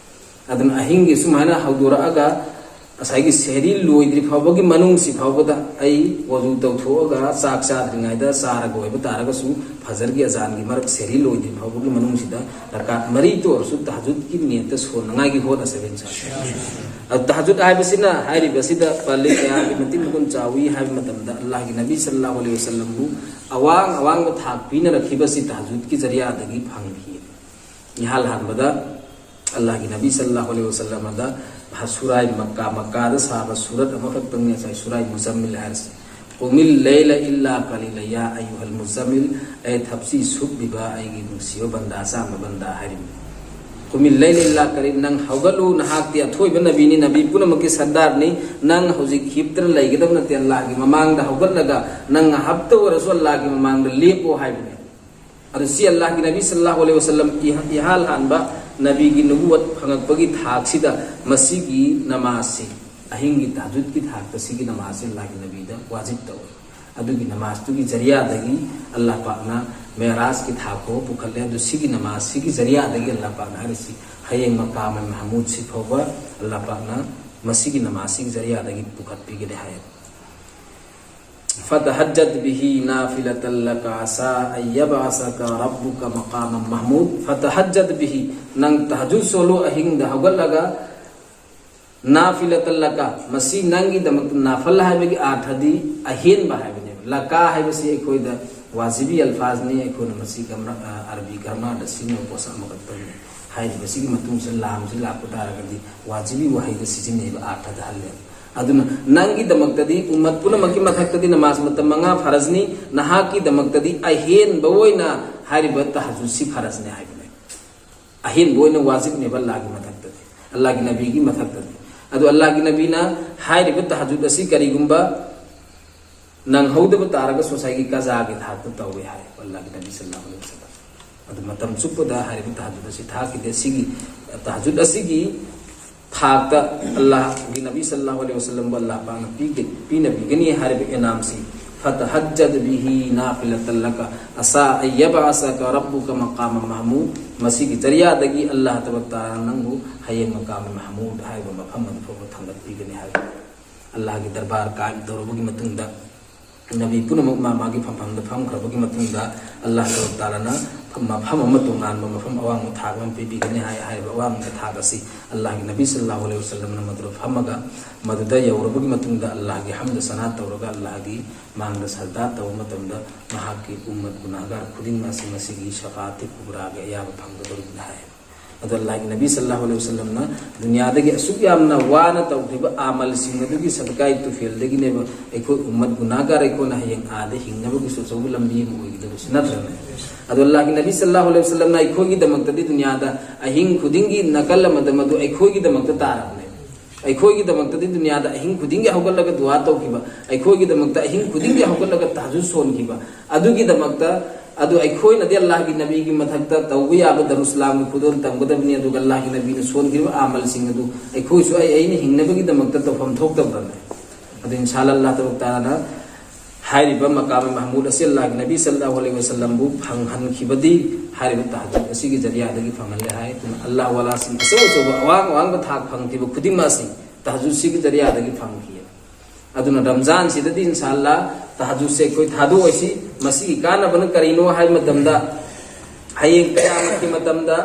ꯑꯗꯨꯅ ꯑꯍꯤꯡꯒꯤ ꯁꯨꯃꯥꯏꯅ ꯍꯧꯗꯣꯔꯛꯑꯒ, ꯉꯁꯥꯏꯒꯤ ꯁꯦꯍꯔꯤ ꯂꯣꯏꯗ꯭ꯔꯤ ꯐꯥꯎꯕꯒꯤ ꯃꯅꯨꯡꯁꯤ ꯐꯥꯎꯕꯗ ꯑꯩ ꯋꯖꯨ ꯇꯧꯊꯣꯛꯑꯒ, ꯆꯥꯛ ꯆꯥꯗ꯭ꯔꯤꯉꯩꯗ ꯆꯥꯔꯒ ꯑꯣꯏꯕ ꯇꯥꯔꯒꯁꯨ, ꯐꯖꯔꯒꯤ ꯑꯖꯥꯟꯒꯤ ꯃꯔꯛ ꯁꯦꯍꯔꯤ ꯂꯣꯏꯗ꯭ꯔꯤ ꯐꯥꯎꯕꯒꯤ ꯃꯅꯨꯡꯁꯤꯗ ꯔꯀꯥꯠ ꯃꯔꯤꯇ ꯑꯣꯏꯔꯁꯨ ꯇꯍꯖꯨꯗꯀꯤ ꯅꯤꯌꯠꯇ ꯁꯣꯟꯅꯉꯥꯏꯒꯤ ꯍꯣꯠꯅꯁꯦꯕ, ꯏꯟꯁꯥ ꯑꯜꯂꯥꯍ꯫ ꯑꯗꯨ ꯇꯍꯖꯨꯗ ꯍꯥꯏꯕꯁꯤꯅ, ꯍꯥꯏꯔꯤꯕꯁꯤꯗ ꯄꯜꯂꯤ ꯀꯌꯥꯒꯤ ꯃꯇꯤꯛ ꯃꯒꯨꯟ ꯆꯥꯎꯏ ꯍꯥꯏꯕ ꯃꯇꯝꯗ, ꯑꯜꯂꯥꯍꯒꯤ ꯅꯕꯤ ꯁꯜꯂꯜꯂꯥꯍꯨ ꯑꯂꯩꯍꯤ ꯋꯁꯜꯂꯝꯕꯨ ꯑꯋꯥꯡ ꯑꯋꯥꯡꯕ ꯊꯥꯛ ꯄꯤꯅꯔꯛꯈꯤꯕꯁꯤ ꯇꯍꯖꯨꯗꯀꯤ ꯖꯔꯤꯌꯥꯗꯒꯤ ꯐꯪꯈꯤ꯫ ꯏꯍꯥꯟ ꯍꯥꯟꯕꯗ ꯑꯜꯂꯥꯍꯒꯤ ꯅꯕꯤ ꯁꯜꯂꯜꯂꯥꯍꯨ ꯑꯂꯩꯍꯤ ꯋꯁꯜꯂꯝꯗ ꯁꯨꯔꯥꯏ ꯃꯛꯀꯥ, ꯃꯛꯀꯥꯗ ꯁꯥꯕ ꯁꯨꯔꯠ ꯑꯃꯈꯛꯇꯪꯅꯤ, ꯉꯁꯥꯏ ꯁꯨꯔꯥꯏ ꯃꯨꯖꯝꯃꯤꯜ ꯍꯥꯏꯔꯤꯁꯦ꯫ "ꯀꯨꯃꯤꯜ ꯂꯩꯂ ꯏꯜꯂꯥ ꯀꯂꯤꯂ ꯌꯥ ꯑꯌꯨꯍꯜ ꯃꯨꯖꯝꯃꯤꯜ", ꯑꯩ ꯊꯞꯁꯤ ꯁꯨꯞꯂꯤꯕ ꯑꯩꯒꯤ ꯅꯨꯡꯁꯤꯕ ꯕꯟꯗꯥ, ꯑꯆꯥꯝꯕ ꯕꯟꯗꯥ ꯍꯥꯏꯔꯤꯕꯅꯤ꯫ "ꯀꯨꯃꯤꯜ ꯂꯩꯂ ꯏꯜꯂꯥ ꯀꯂꯤꯜ", ꯅꯪ ꯍꯧꯒꯠꯂꯨ, ꯅꯍꯥꯛꯇꯤ ꯑꯊꯣꯏꯕ ꯅꯕꯤꯅꯤ, ꯅꯕꯤ ꯄꯨꯝꯅꯃꯛꯀꯤ ꯁꯔꯗꯥꯔꯅꯤ, ꯅꯪ ꯍꯧꯖꯤꯛ ꯍꯤꯞꯇꯅ ꯂꯩꯒꯗꯕ ꯅꯠꯇꯦ, ꯑꯜꯂꯥꯍꯒꯤ ꯃꯃꯥꯡꯗ ꯍꯧꯒꯠꯂꯒ ꯅꯪ ꯉꯥꯏꯍꯥꯛꯇ ꯑꯣꯏꯔꯁꯨ ꯑꯜꯂꯥꯍꯒꯤ ꯃꯃꯥꯡꯗ ꯂꯦꯞꯄꯣ ꯍꯥꯏꯕꯅꯦ꯫ ꯑꯗꯨ ꯁꯤ ꯑꯜꯂꯥꯍꯒꯤ ꯅꯕꯤ ꯁꯜꯂꯜꯂꯥꯍꯨ ꯑꯂꯩꯍꯤ ꯋꯁꯜꯂꯝ ꯏꯍ-, ꯏꯍꯥꯟ ꯍꯥꯟꯕ ꯅꯕꯤꯒꯤ ꯅꯨꯕꯨꯋꯠ ꯐꯪꯉꯛꯄꯒꯤ ꯊꯥꯛꯁꯤꯗ ꯃꯁꯤꯒꯤ ꯅꯃꯥꯖꯁꯤ, ꯑꯍꯤꯡꯒꯤ ꯇꯍꯖꯨꯗꯀꯤ ꯊꯥꯛꯇ ꯁꯤꯒꯤ ꯅꯃꯥꯖꯁꯤ ꯑꯜꯂꯥꯍꯒꯤ ꯅꯕꯤꯗ ꯋꯥꯖꯤꯕ ꯇꯧꯏ꯫ ꯑꯗꯨꯒꯤ ꯅꯃꯥꯖꯇꯨꯒꯤ ꯖꯔꯤꯌꯥꯗꯒꯤ ꯑꯜꯂꯥꯍ ꯄꯥꯛꯅ ꯃꯦꯔꯥꯖꯀꯤ ꯊꯥꯛ ꯐꯥꯎꯕ ꯄꯨꯈꯠꯂꯦ꯫ ꯑꯗꯨ ꯁꯤꯒꯤ ꯅꯃꯥꯖ ꯁꯤꯒꯤ ꯖꯔꯤꯌꯥꯗꯒꯤ ꯑꯜꯂꯥꯍ ꯄꯥꯛꯅ ꯍꯥꯏꯔꯤꯁꯤ ꯍꯌꯦꯡ ꯃꯀꯥꯃ ꯃꯍꯃꯨꯗꯁꯤ ꯐꯥꯎꯕ ꯑꯜꯂꯥꯍ ꯄꯥꯛꯅ ꯃꯁꯤꯒꯤ ꯅꯃꯥꯖ ꯁꯤꯒꯤ ꯖꯔꯤꯌꯥꯗꯒꯤ ꯄꯨꯈꯠꯄꯤꯒꯅꯤ ꯍꯥꯏꯌꯦ꯫ "ꯐꯇꯍꯖꯠ ꯕꯤꯍꯤ ꯅꯥꯐꯤꯂꯇꯜ ꯂꯀ ꯑꯁꯥ ꯑꯟ ꯌꯕꯑꯁꯀ ꯔꯕꯨꯀ ꯃꯀꯥꯃꯝ ꯃꯍꯃꯨꯗ", ꯐꯇꯍꯖꯠ ꯕꯤꯍꯤ, ꯅꯪ ꯇꯍꯖꯨꯗ ꯁꯣꯜꯂꯨ ꯑꯍꯤꯡꯗ ꯍꯧꯒꯠꯂꯒ, ꯅꯥꯐꯤꯂꯇꯜ ꯂꯀ, ꯃꯁꯤ ꯅꯪꯒꯤꯗꯃꯛꯇ ꯅꯥꯐꯜ ꯍꯥꯏꯕꯒꯤ ꯑꯥꯔꯊꯗꯤ ꯑꯍꯦꯟꯕ ꯍꯥꯏꯕꯅꯦꯕ꯫ ꯂꯀ ꯍꯥꯏꯕꯁꯤ ꯑꯩꯈꯣꯏꯗ ꯋꯥꯖꯤꯕꯤ ꯑꯜꯐꯥꯖꯅꯤ, ꯑꯩꯈꯣꯏꯅ ꯃꯁꯤ ꯒꯝꯔ-, ꯑ, ꯑꯔꯕꯤ ꯒ꯭ꯔꯥꯃꯥꯔꯗ ꯁꯤꯖꯤꯟꯅꯕ ꯄꯣꯠꯁꯛ ꯑꯃꯈꯛꯇꯅꯤ꯫ ꯍꯥꯏꯔꯤꯕꯁꯤꯒꯤ ꯃꯇꯨꯡꯁꯤꯗ ꯂꯥꯝꯁꯤ ꯂꯥꯛꯄ ꯇꯥꯔꯒꯗꯤ ꯋꯥꯖꯤꯕꯤ ꯋꯥꯍꯩꯗ ꯁꯤꯖꯤꯟꯅꯩꯕ ꯑꯥꯔꯊꯗ ꯍꯜꯂꯦꯕ꯫ ꯑꯗꯨꯅ ꯅꯪꯒꯤꯗꯃꯛꯇꯗꯤ ꯎꯝꯃꯠ ꯄꯨꯝꯅꯃꯛꯀꯤ ꯃꯊꯛꯇꯗꯤ ꯅꯃꯥꯖ ꯃꯇꯝ ꯃꯉꯥ ꯐꯔꯖꯅꯤ, ꯅꯍꯥꯛꯀꯤꯗꯃꯛꯇꯗꯤ ꯑꯍꯦꯟꯕ ꯑꯣꯏꯅ ꯍꯥꯏꯔꯤꯕ ꯇꯍꯖꯨꯗꯁꯤ ꯐꯔꯖꯅꯤ ꯍꯥꯏꯕꯅꯦ꯫ ꯑꯍꯦꯟꯕ ꯑꯣꯏꯅ ꯋꯥꯖꯤꯕꯅꯦꯕ ꯑꯜꯂꯥꯍꯒꯤ ꯃꯊꯛꯇꯗꯤ, ꯑꯜꯂꯥꯍꯒꯤ ꯅꯕꯤꯒꯤ ꯃꯊꯛꯇꯗꯤ꯫ ꯑꯗꯣ ꯑꯜꯂꯥꯍꯒꯤ ꯅꯕꯤꯅ ꯍꯥꯏꯔꯤꯕ ꯇꯍꯖꯨꯗ ꯑꯁꯤ ꯀꯔꯤꯒꯨꯝꯕ ꯅꯪꯍꯧꯗꯕ ꯇꯥꯔꯒꯁꯨ ꯉꯁꯥꯏꯒꯤ ꯀꯖꯥꯒꯤ ꯊꯥꯛꯇ ꯇꯧꯋꯦ ꯍꯥꯏ ꯑꯜꯂꯥꯍꯒꯤ ꯅꯕꯤ ꯁꯜꯂꯜꯂꯥꯍꯨ ꯑꯂꯩꯍꯤ ꯋꯁꯜꯂꯝ꯫ ꯑꯗꯨ ꯃꯇꯝ ꯆꯨꯞꯄꯗ ꯍꯥꯏꯔꯤꯕ ꯇꯍꯖꯨꯗ ꯑꯁꯤ ꯊꯥꯛꯈꯤꯗꯦ꯫ ꯁꯤꯒꯤ ꯇꯍꯖꯨꯗ ꯑꯁꯤꯒꯤ ꯊꯥꯛꯇ ꯑꯜꯂꯥꯍꯒꯤ ꯅꯕꯤ ꯁꯜꯂꯜꯂꯥꯍꯨ ꯑꯂꯩꯍꯤ ꯋꯁꯜꯂꯝꯕꯨ ꯑꯜꯂꯥꯍ ꯄꯥꯛꯅ ꯄꯤꯒ-, ꯄꯤꯅꯕꯤꯒꯅꯤ ꯍꯥꯏꯔꯤꯕ ꯏꯅꯥꯝꯁꯤ, "فتهجد به نافلة لك عسى أن يبعثك ربك مقاما محمودا"꯫ ꯃꯁꯤꯒꯤ ꯖꯔꯤꯌꯥꯗꯒꯤ ꯑꯜꯂꯥꯍ ꯇꯕꯥꯔꯛ ꯇꯥꯂꯥ ꯅꯪꯕꯨ ꯍꯌꯦꯡ ꯃꯀꯥꯝ ꯃꯍꯃꯨꯗ ꯍꯥꯏꯕ ꯃꯐꯝ ꯑꯗꯨ ꯐꯥꯎꯕ ꯊꯥꯡꯒꯠꯄꯤꯒꯅꯤ ꯍꯥꯏꯕ꯫ ꯑꯜꯂꯥꯍꯒꯤ ꯗꯔꯕꯥꯔ ꯀꯥꯏꯝ ꯇꯧꯔꯕꯒꯤ ꯃꯇꯨꯡꯗ, ꯅꯕꯤ ꯄꯨꯝꯅꯃꯛ ꯃꯥ ꯃꯥꯒꯤ ꯐꯝꯐꯝꯗ ꯐꯝꯈ꯭ꯔꯕꯒꯤ ꯃꯇꯨꯡꯗ, ꯑꯜꯂꯥꯍ ꯇꯕꯥꯔꯛ ꯇꯥꯂꯥꯅ ꯃꯐꯝ ꯑꯃ, ꯇꯣꯉꯥꯟꯕ ꯃꯐꯝ, ꯑꯋꯥꯡꯕ ꯊꯥꯛ ꯑꯃ ꯄꯤꯕꯤꯒꯅꯤ ꯍꯥꯏ꯫ ꯍꯥꯏꯔꯤꯕ ꯑꯋꯥꯡꯕ ꯊꯥꯛ ꯑꯁꯤ ꯑꯜꯂꯥꯍꯒꯤ ꯅꯕꯤ ꯁꯜꯂꯜꯂꯥꯍꯨ ꯑꯂꯩꯍꯤ ꯋꯁꯜꯂꯝꯅ ꯃꯗꯨꯗ ꯐꯝꯃꯒ, ꯃꯗꯨꯗ ꯌꯧꯔꯕꯒꯤ ꯃꯇꯨꯡꯗ ꯑꯜꯂꯥꯍꯒꯤ ꯍꯝꯗ ꯁꯅꯥ ꯇꯧꯔꯒ, ꯑꯜꯂꯥꯍꯒꯤ ꯃꯥꯡꯗ ꯁꯖꯗꯥ ꯇꯧꯕ ꯃꯇꯝꯗ ꯃꯍꯥꯛꯀꯤ ꯎꯝꯃꯠ ꯒꯨꯅꯥꯍꯒꯥꯔ ꯈꯨꯗꯤꯡꯃꯛ ꯑꯁꯤ ꯃꯁꯤꯒꯤ ꯁꯐꯥꯑꯠ ꯀꯨꯕ꯭ꯔꯥꯒꯤ ꯑꯌꯥꯕ ꯐꯪꯒꯗꯧꯔꯤꯕꯅꯤ ꯍꯥꯏ꯫ ꯑꯗꯣ ꯑꯜꯂꯥꯍꯒꯤ ꯅꯕꯤ ꯁꯜꯂꯜꯂꯥꯍꯨ ꯑꯂꯩꯍꯤ ꯋꯁꯜꯂꯝꯅ ꯗꯨꯅꯤꯌꯥꯗꯒꯤ ꯑꯁꯨꯛ ꯌꯥꯝꯅ ꯋꯥꯅ ꯇꯧꯈꯤꯕ ꯑꯃꯜꯁꯤꯡ ꯑꯗꯨꯒꯤ ꯁꯗꯀꯥꯏ ꯇꯨꯐꯦꯜꯗꯒꯤꯅꯦꯕ ꯑꯩꯈꯣꯏ ꯎꯝꯃꯠ ꯒꯨꯅꯥꯍꯒꯥꯔ ꯑꯩꯈꯣꯏꯅ ꯍꯌꯦꯡ ꯑꯥꯗ ꯍꯤꯡꯅꯕꯒꯤꯁꯨ ꯑꯆꯧꯕ ꯂꯝꯕꯤ ꯑꯃ ꯑꯣꯏꯒꯗꯧꯔꯤꯁꯤ, ꯅꯠꯇ꯭ꯔꯅꯦ? ꯑꯗꯣ ꯑꯜꯂꯥꯍꯒꯤ ꯅꯕꯤ ꯁꯜꯂꯜꯂꯥꯍꯨ ꯑꯂꯩꯍꯤ ꯋꯁꯜꯂꯝꯅ ꯑꯩꯈꯣꯏꯒꯤꯗꯃꯛꯇꯗꯤ ꯗꯨꯅꯤꯌꯥꯗ ꯑꯍꯤꯡ ꯈꯨꯗꯤꯡꯒꯤ ꯅꯥꯀꯜ ꯑꯃꯗ ꯃꯗꯨ ꯑꯩꯈꯣꯏꯒꯤꯗꯃꯛꯇ ꯇꯥꯔꯕꯅꯦ꯫ ꯑꯩꯈꯣꯏꯒꯤꯗꯃꯛꯇꯗꯤ ꯗꯨꯅꯤꯌꯥꯗ ꯑꯍꯤꯡ ꯈꯨꯗꯤꯡꯒꯤ ꯍꯧꯒꯠꯂꯒ ꯗꯨꯋꯥ ꯇꯧꯈꯤꯕ, ꯑꯩꯈꯣꯏꯒꯤꯗꯃꯛꯇ ꯑꯍꯤꯡ ꯈꯨꯗꯤꯡꯒꯤ ꯍꯧꯒꯠꯂꯒ ꯇꯍꯖꯨꯗ ꯁꯣꯟꯈꯤꯕ, ꯑꯗꯨꯒꯤꯗꯃꯛꯇ, ꯑꯗꯨ ꯑꯩꯈꯣꯏꯅꯗꯤ ꯑꯜꯂꯥꯍꯒꯤ ꯅꯕꯤꯒꯤ ꯃꯊꯛꯇ ꯇꯧꯕ ꯌꯥꯕ ꯗꯔꯨꯁꯂꯥꯝꯒꯤ ꯈꯨꯗꯣꯜ ꯇꯝꯒꯗꯕꯅꯤ, ꯑꯗꯨꯒ ꯑꯜꯂꯥꯍꯒꯤ ꯅꯕꯤꯅ ꯁꯣꯟꯈꯤꯕ ꯑꯃꯜꯁꯤꯡ ꯑꯗꯨ ꯑꯩꯈꯣꯏꯁꯨ ꯑꯩ ꯑꯩꯅ ꯍꯤꯡꯅꯕꯒꯤꯗꯃꯛꯇ ꯇꯧꯐꯝ ꯊꯣꯛꯇꯕ꯭ꯔꯅꯦ? ꯑꯗꯨ ꯏꯟꯁꯥ ꯑꯜꯂꯥꯍ ꯇꯕꯥꯔꯛ ꯇꯥꯂꯥꯅ ꯍꯥꯏꯔꯤꯕ ꯃꯀꯥꯝ ꯃꯍꯃꯨꯗ ꯑꯁꯤ ꯑꯜꯂꯥꯍꯒꯤ ꯅꯕꯤ ꯁꯜꯂꯜꯂꯥꯍꯨ ꯑꯂꯩꯍꯤ ꯋꯁꯜꯂꯝꯕꯨ ꯐꯪꯍꯟꯈꯤꯕꯗꯤ ꯍꯥꯏꯔꯤꯕ ꯇꯍꯖꯨꯗ ꯑꯁꯤꯒꯤ ꯖꯔꯤꯌꯥꯗꯒꯤ ꯐꯪꯍꯜꯂꯦ ꯍꯥꯏ꯫ ꯑꯗꯨꯅ ꯑꯜꯂꯥꯍ ꯋꯥꯂꯥꯁꯤꯡ ꯑꯆꯧ ꯑꯆꯧꯕ ꯑꯋꯥꯡ ꯑꯋꯥꯡꯕ ꯊꯥꯛ ꯐꯪꯈꯤꯕ ꯈꯨꯗꯤꯡꯃꯛ ꯑꯁꯤ ꯇꯍꯖꯨꯗꯁꯤꯒꯤ ꯖꯔꯤꯌꯥꯗꯒꯤ ꯐꯪꯈꯤ꯫ ꯑꯗꯨꯅ ꯔꯝꯖꯥꯟꯁꯤꯗꯗꯤ ꯏꯟꯁꯥ ꯑꯜꯂꯥꯍ ꯇꯍꯖꯨꯗꯁꯦ ꯑꯩꯈꯣꯏ ꯊꯥꯗꯣꯛꯑꯣꯏꯁꯤ꯫ ꯃꯁꯤꯒꯤ ꯀꯥꯟꯅꯕꯅ ꯀꯔꯤꯅꯣ ꯍꯥꯏꯕ ꯃꯇꯝꯗ, ꯍꯌꯦꯡ ꯀꯌꯥꯃꯠꯀꯤ ꯃꯇꯝꯗ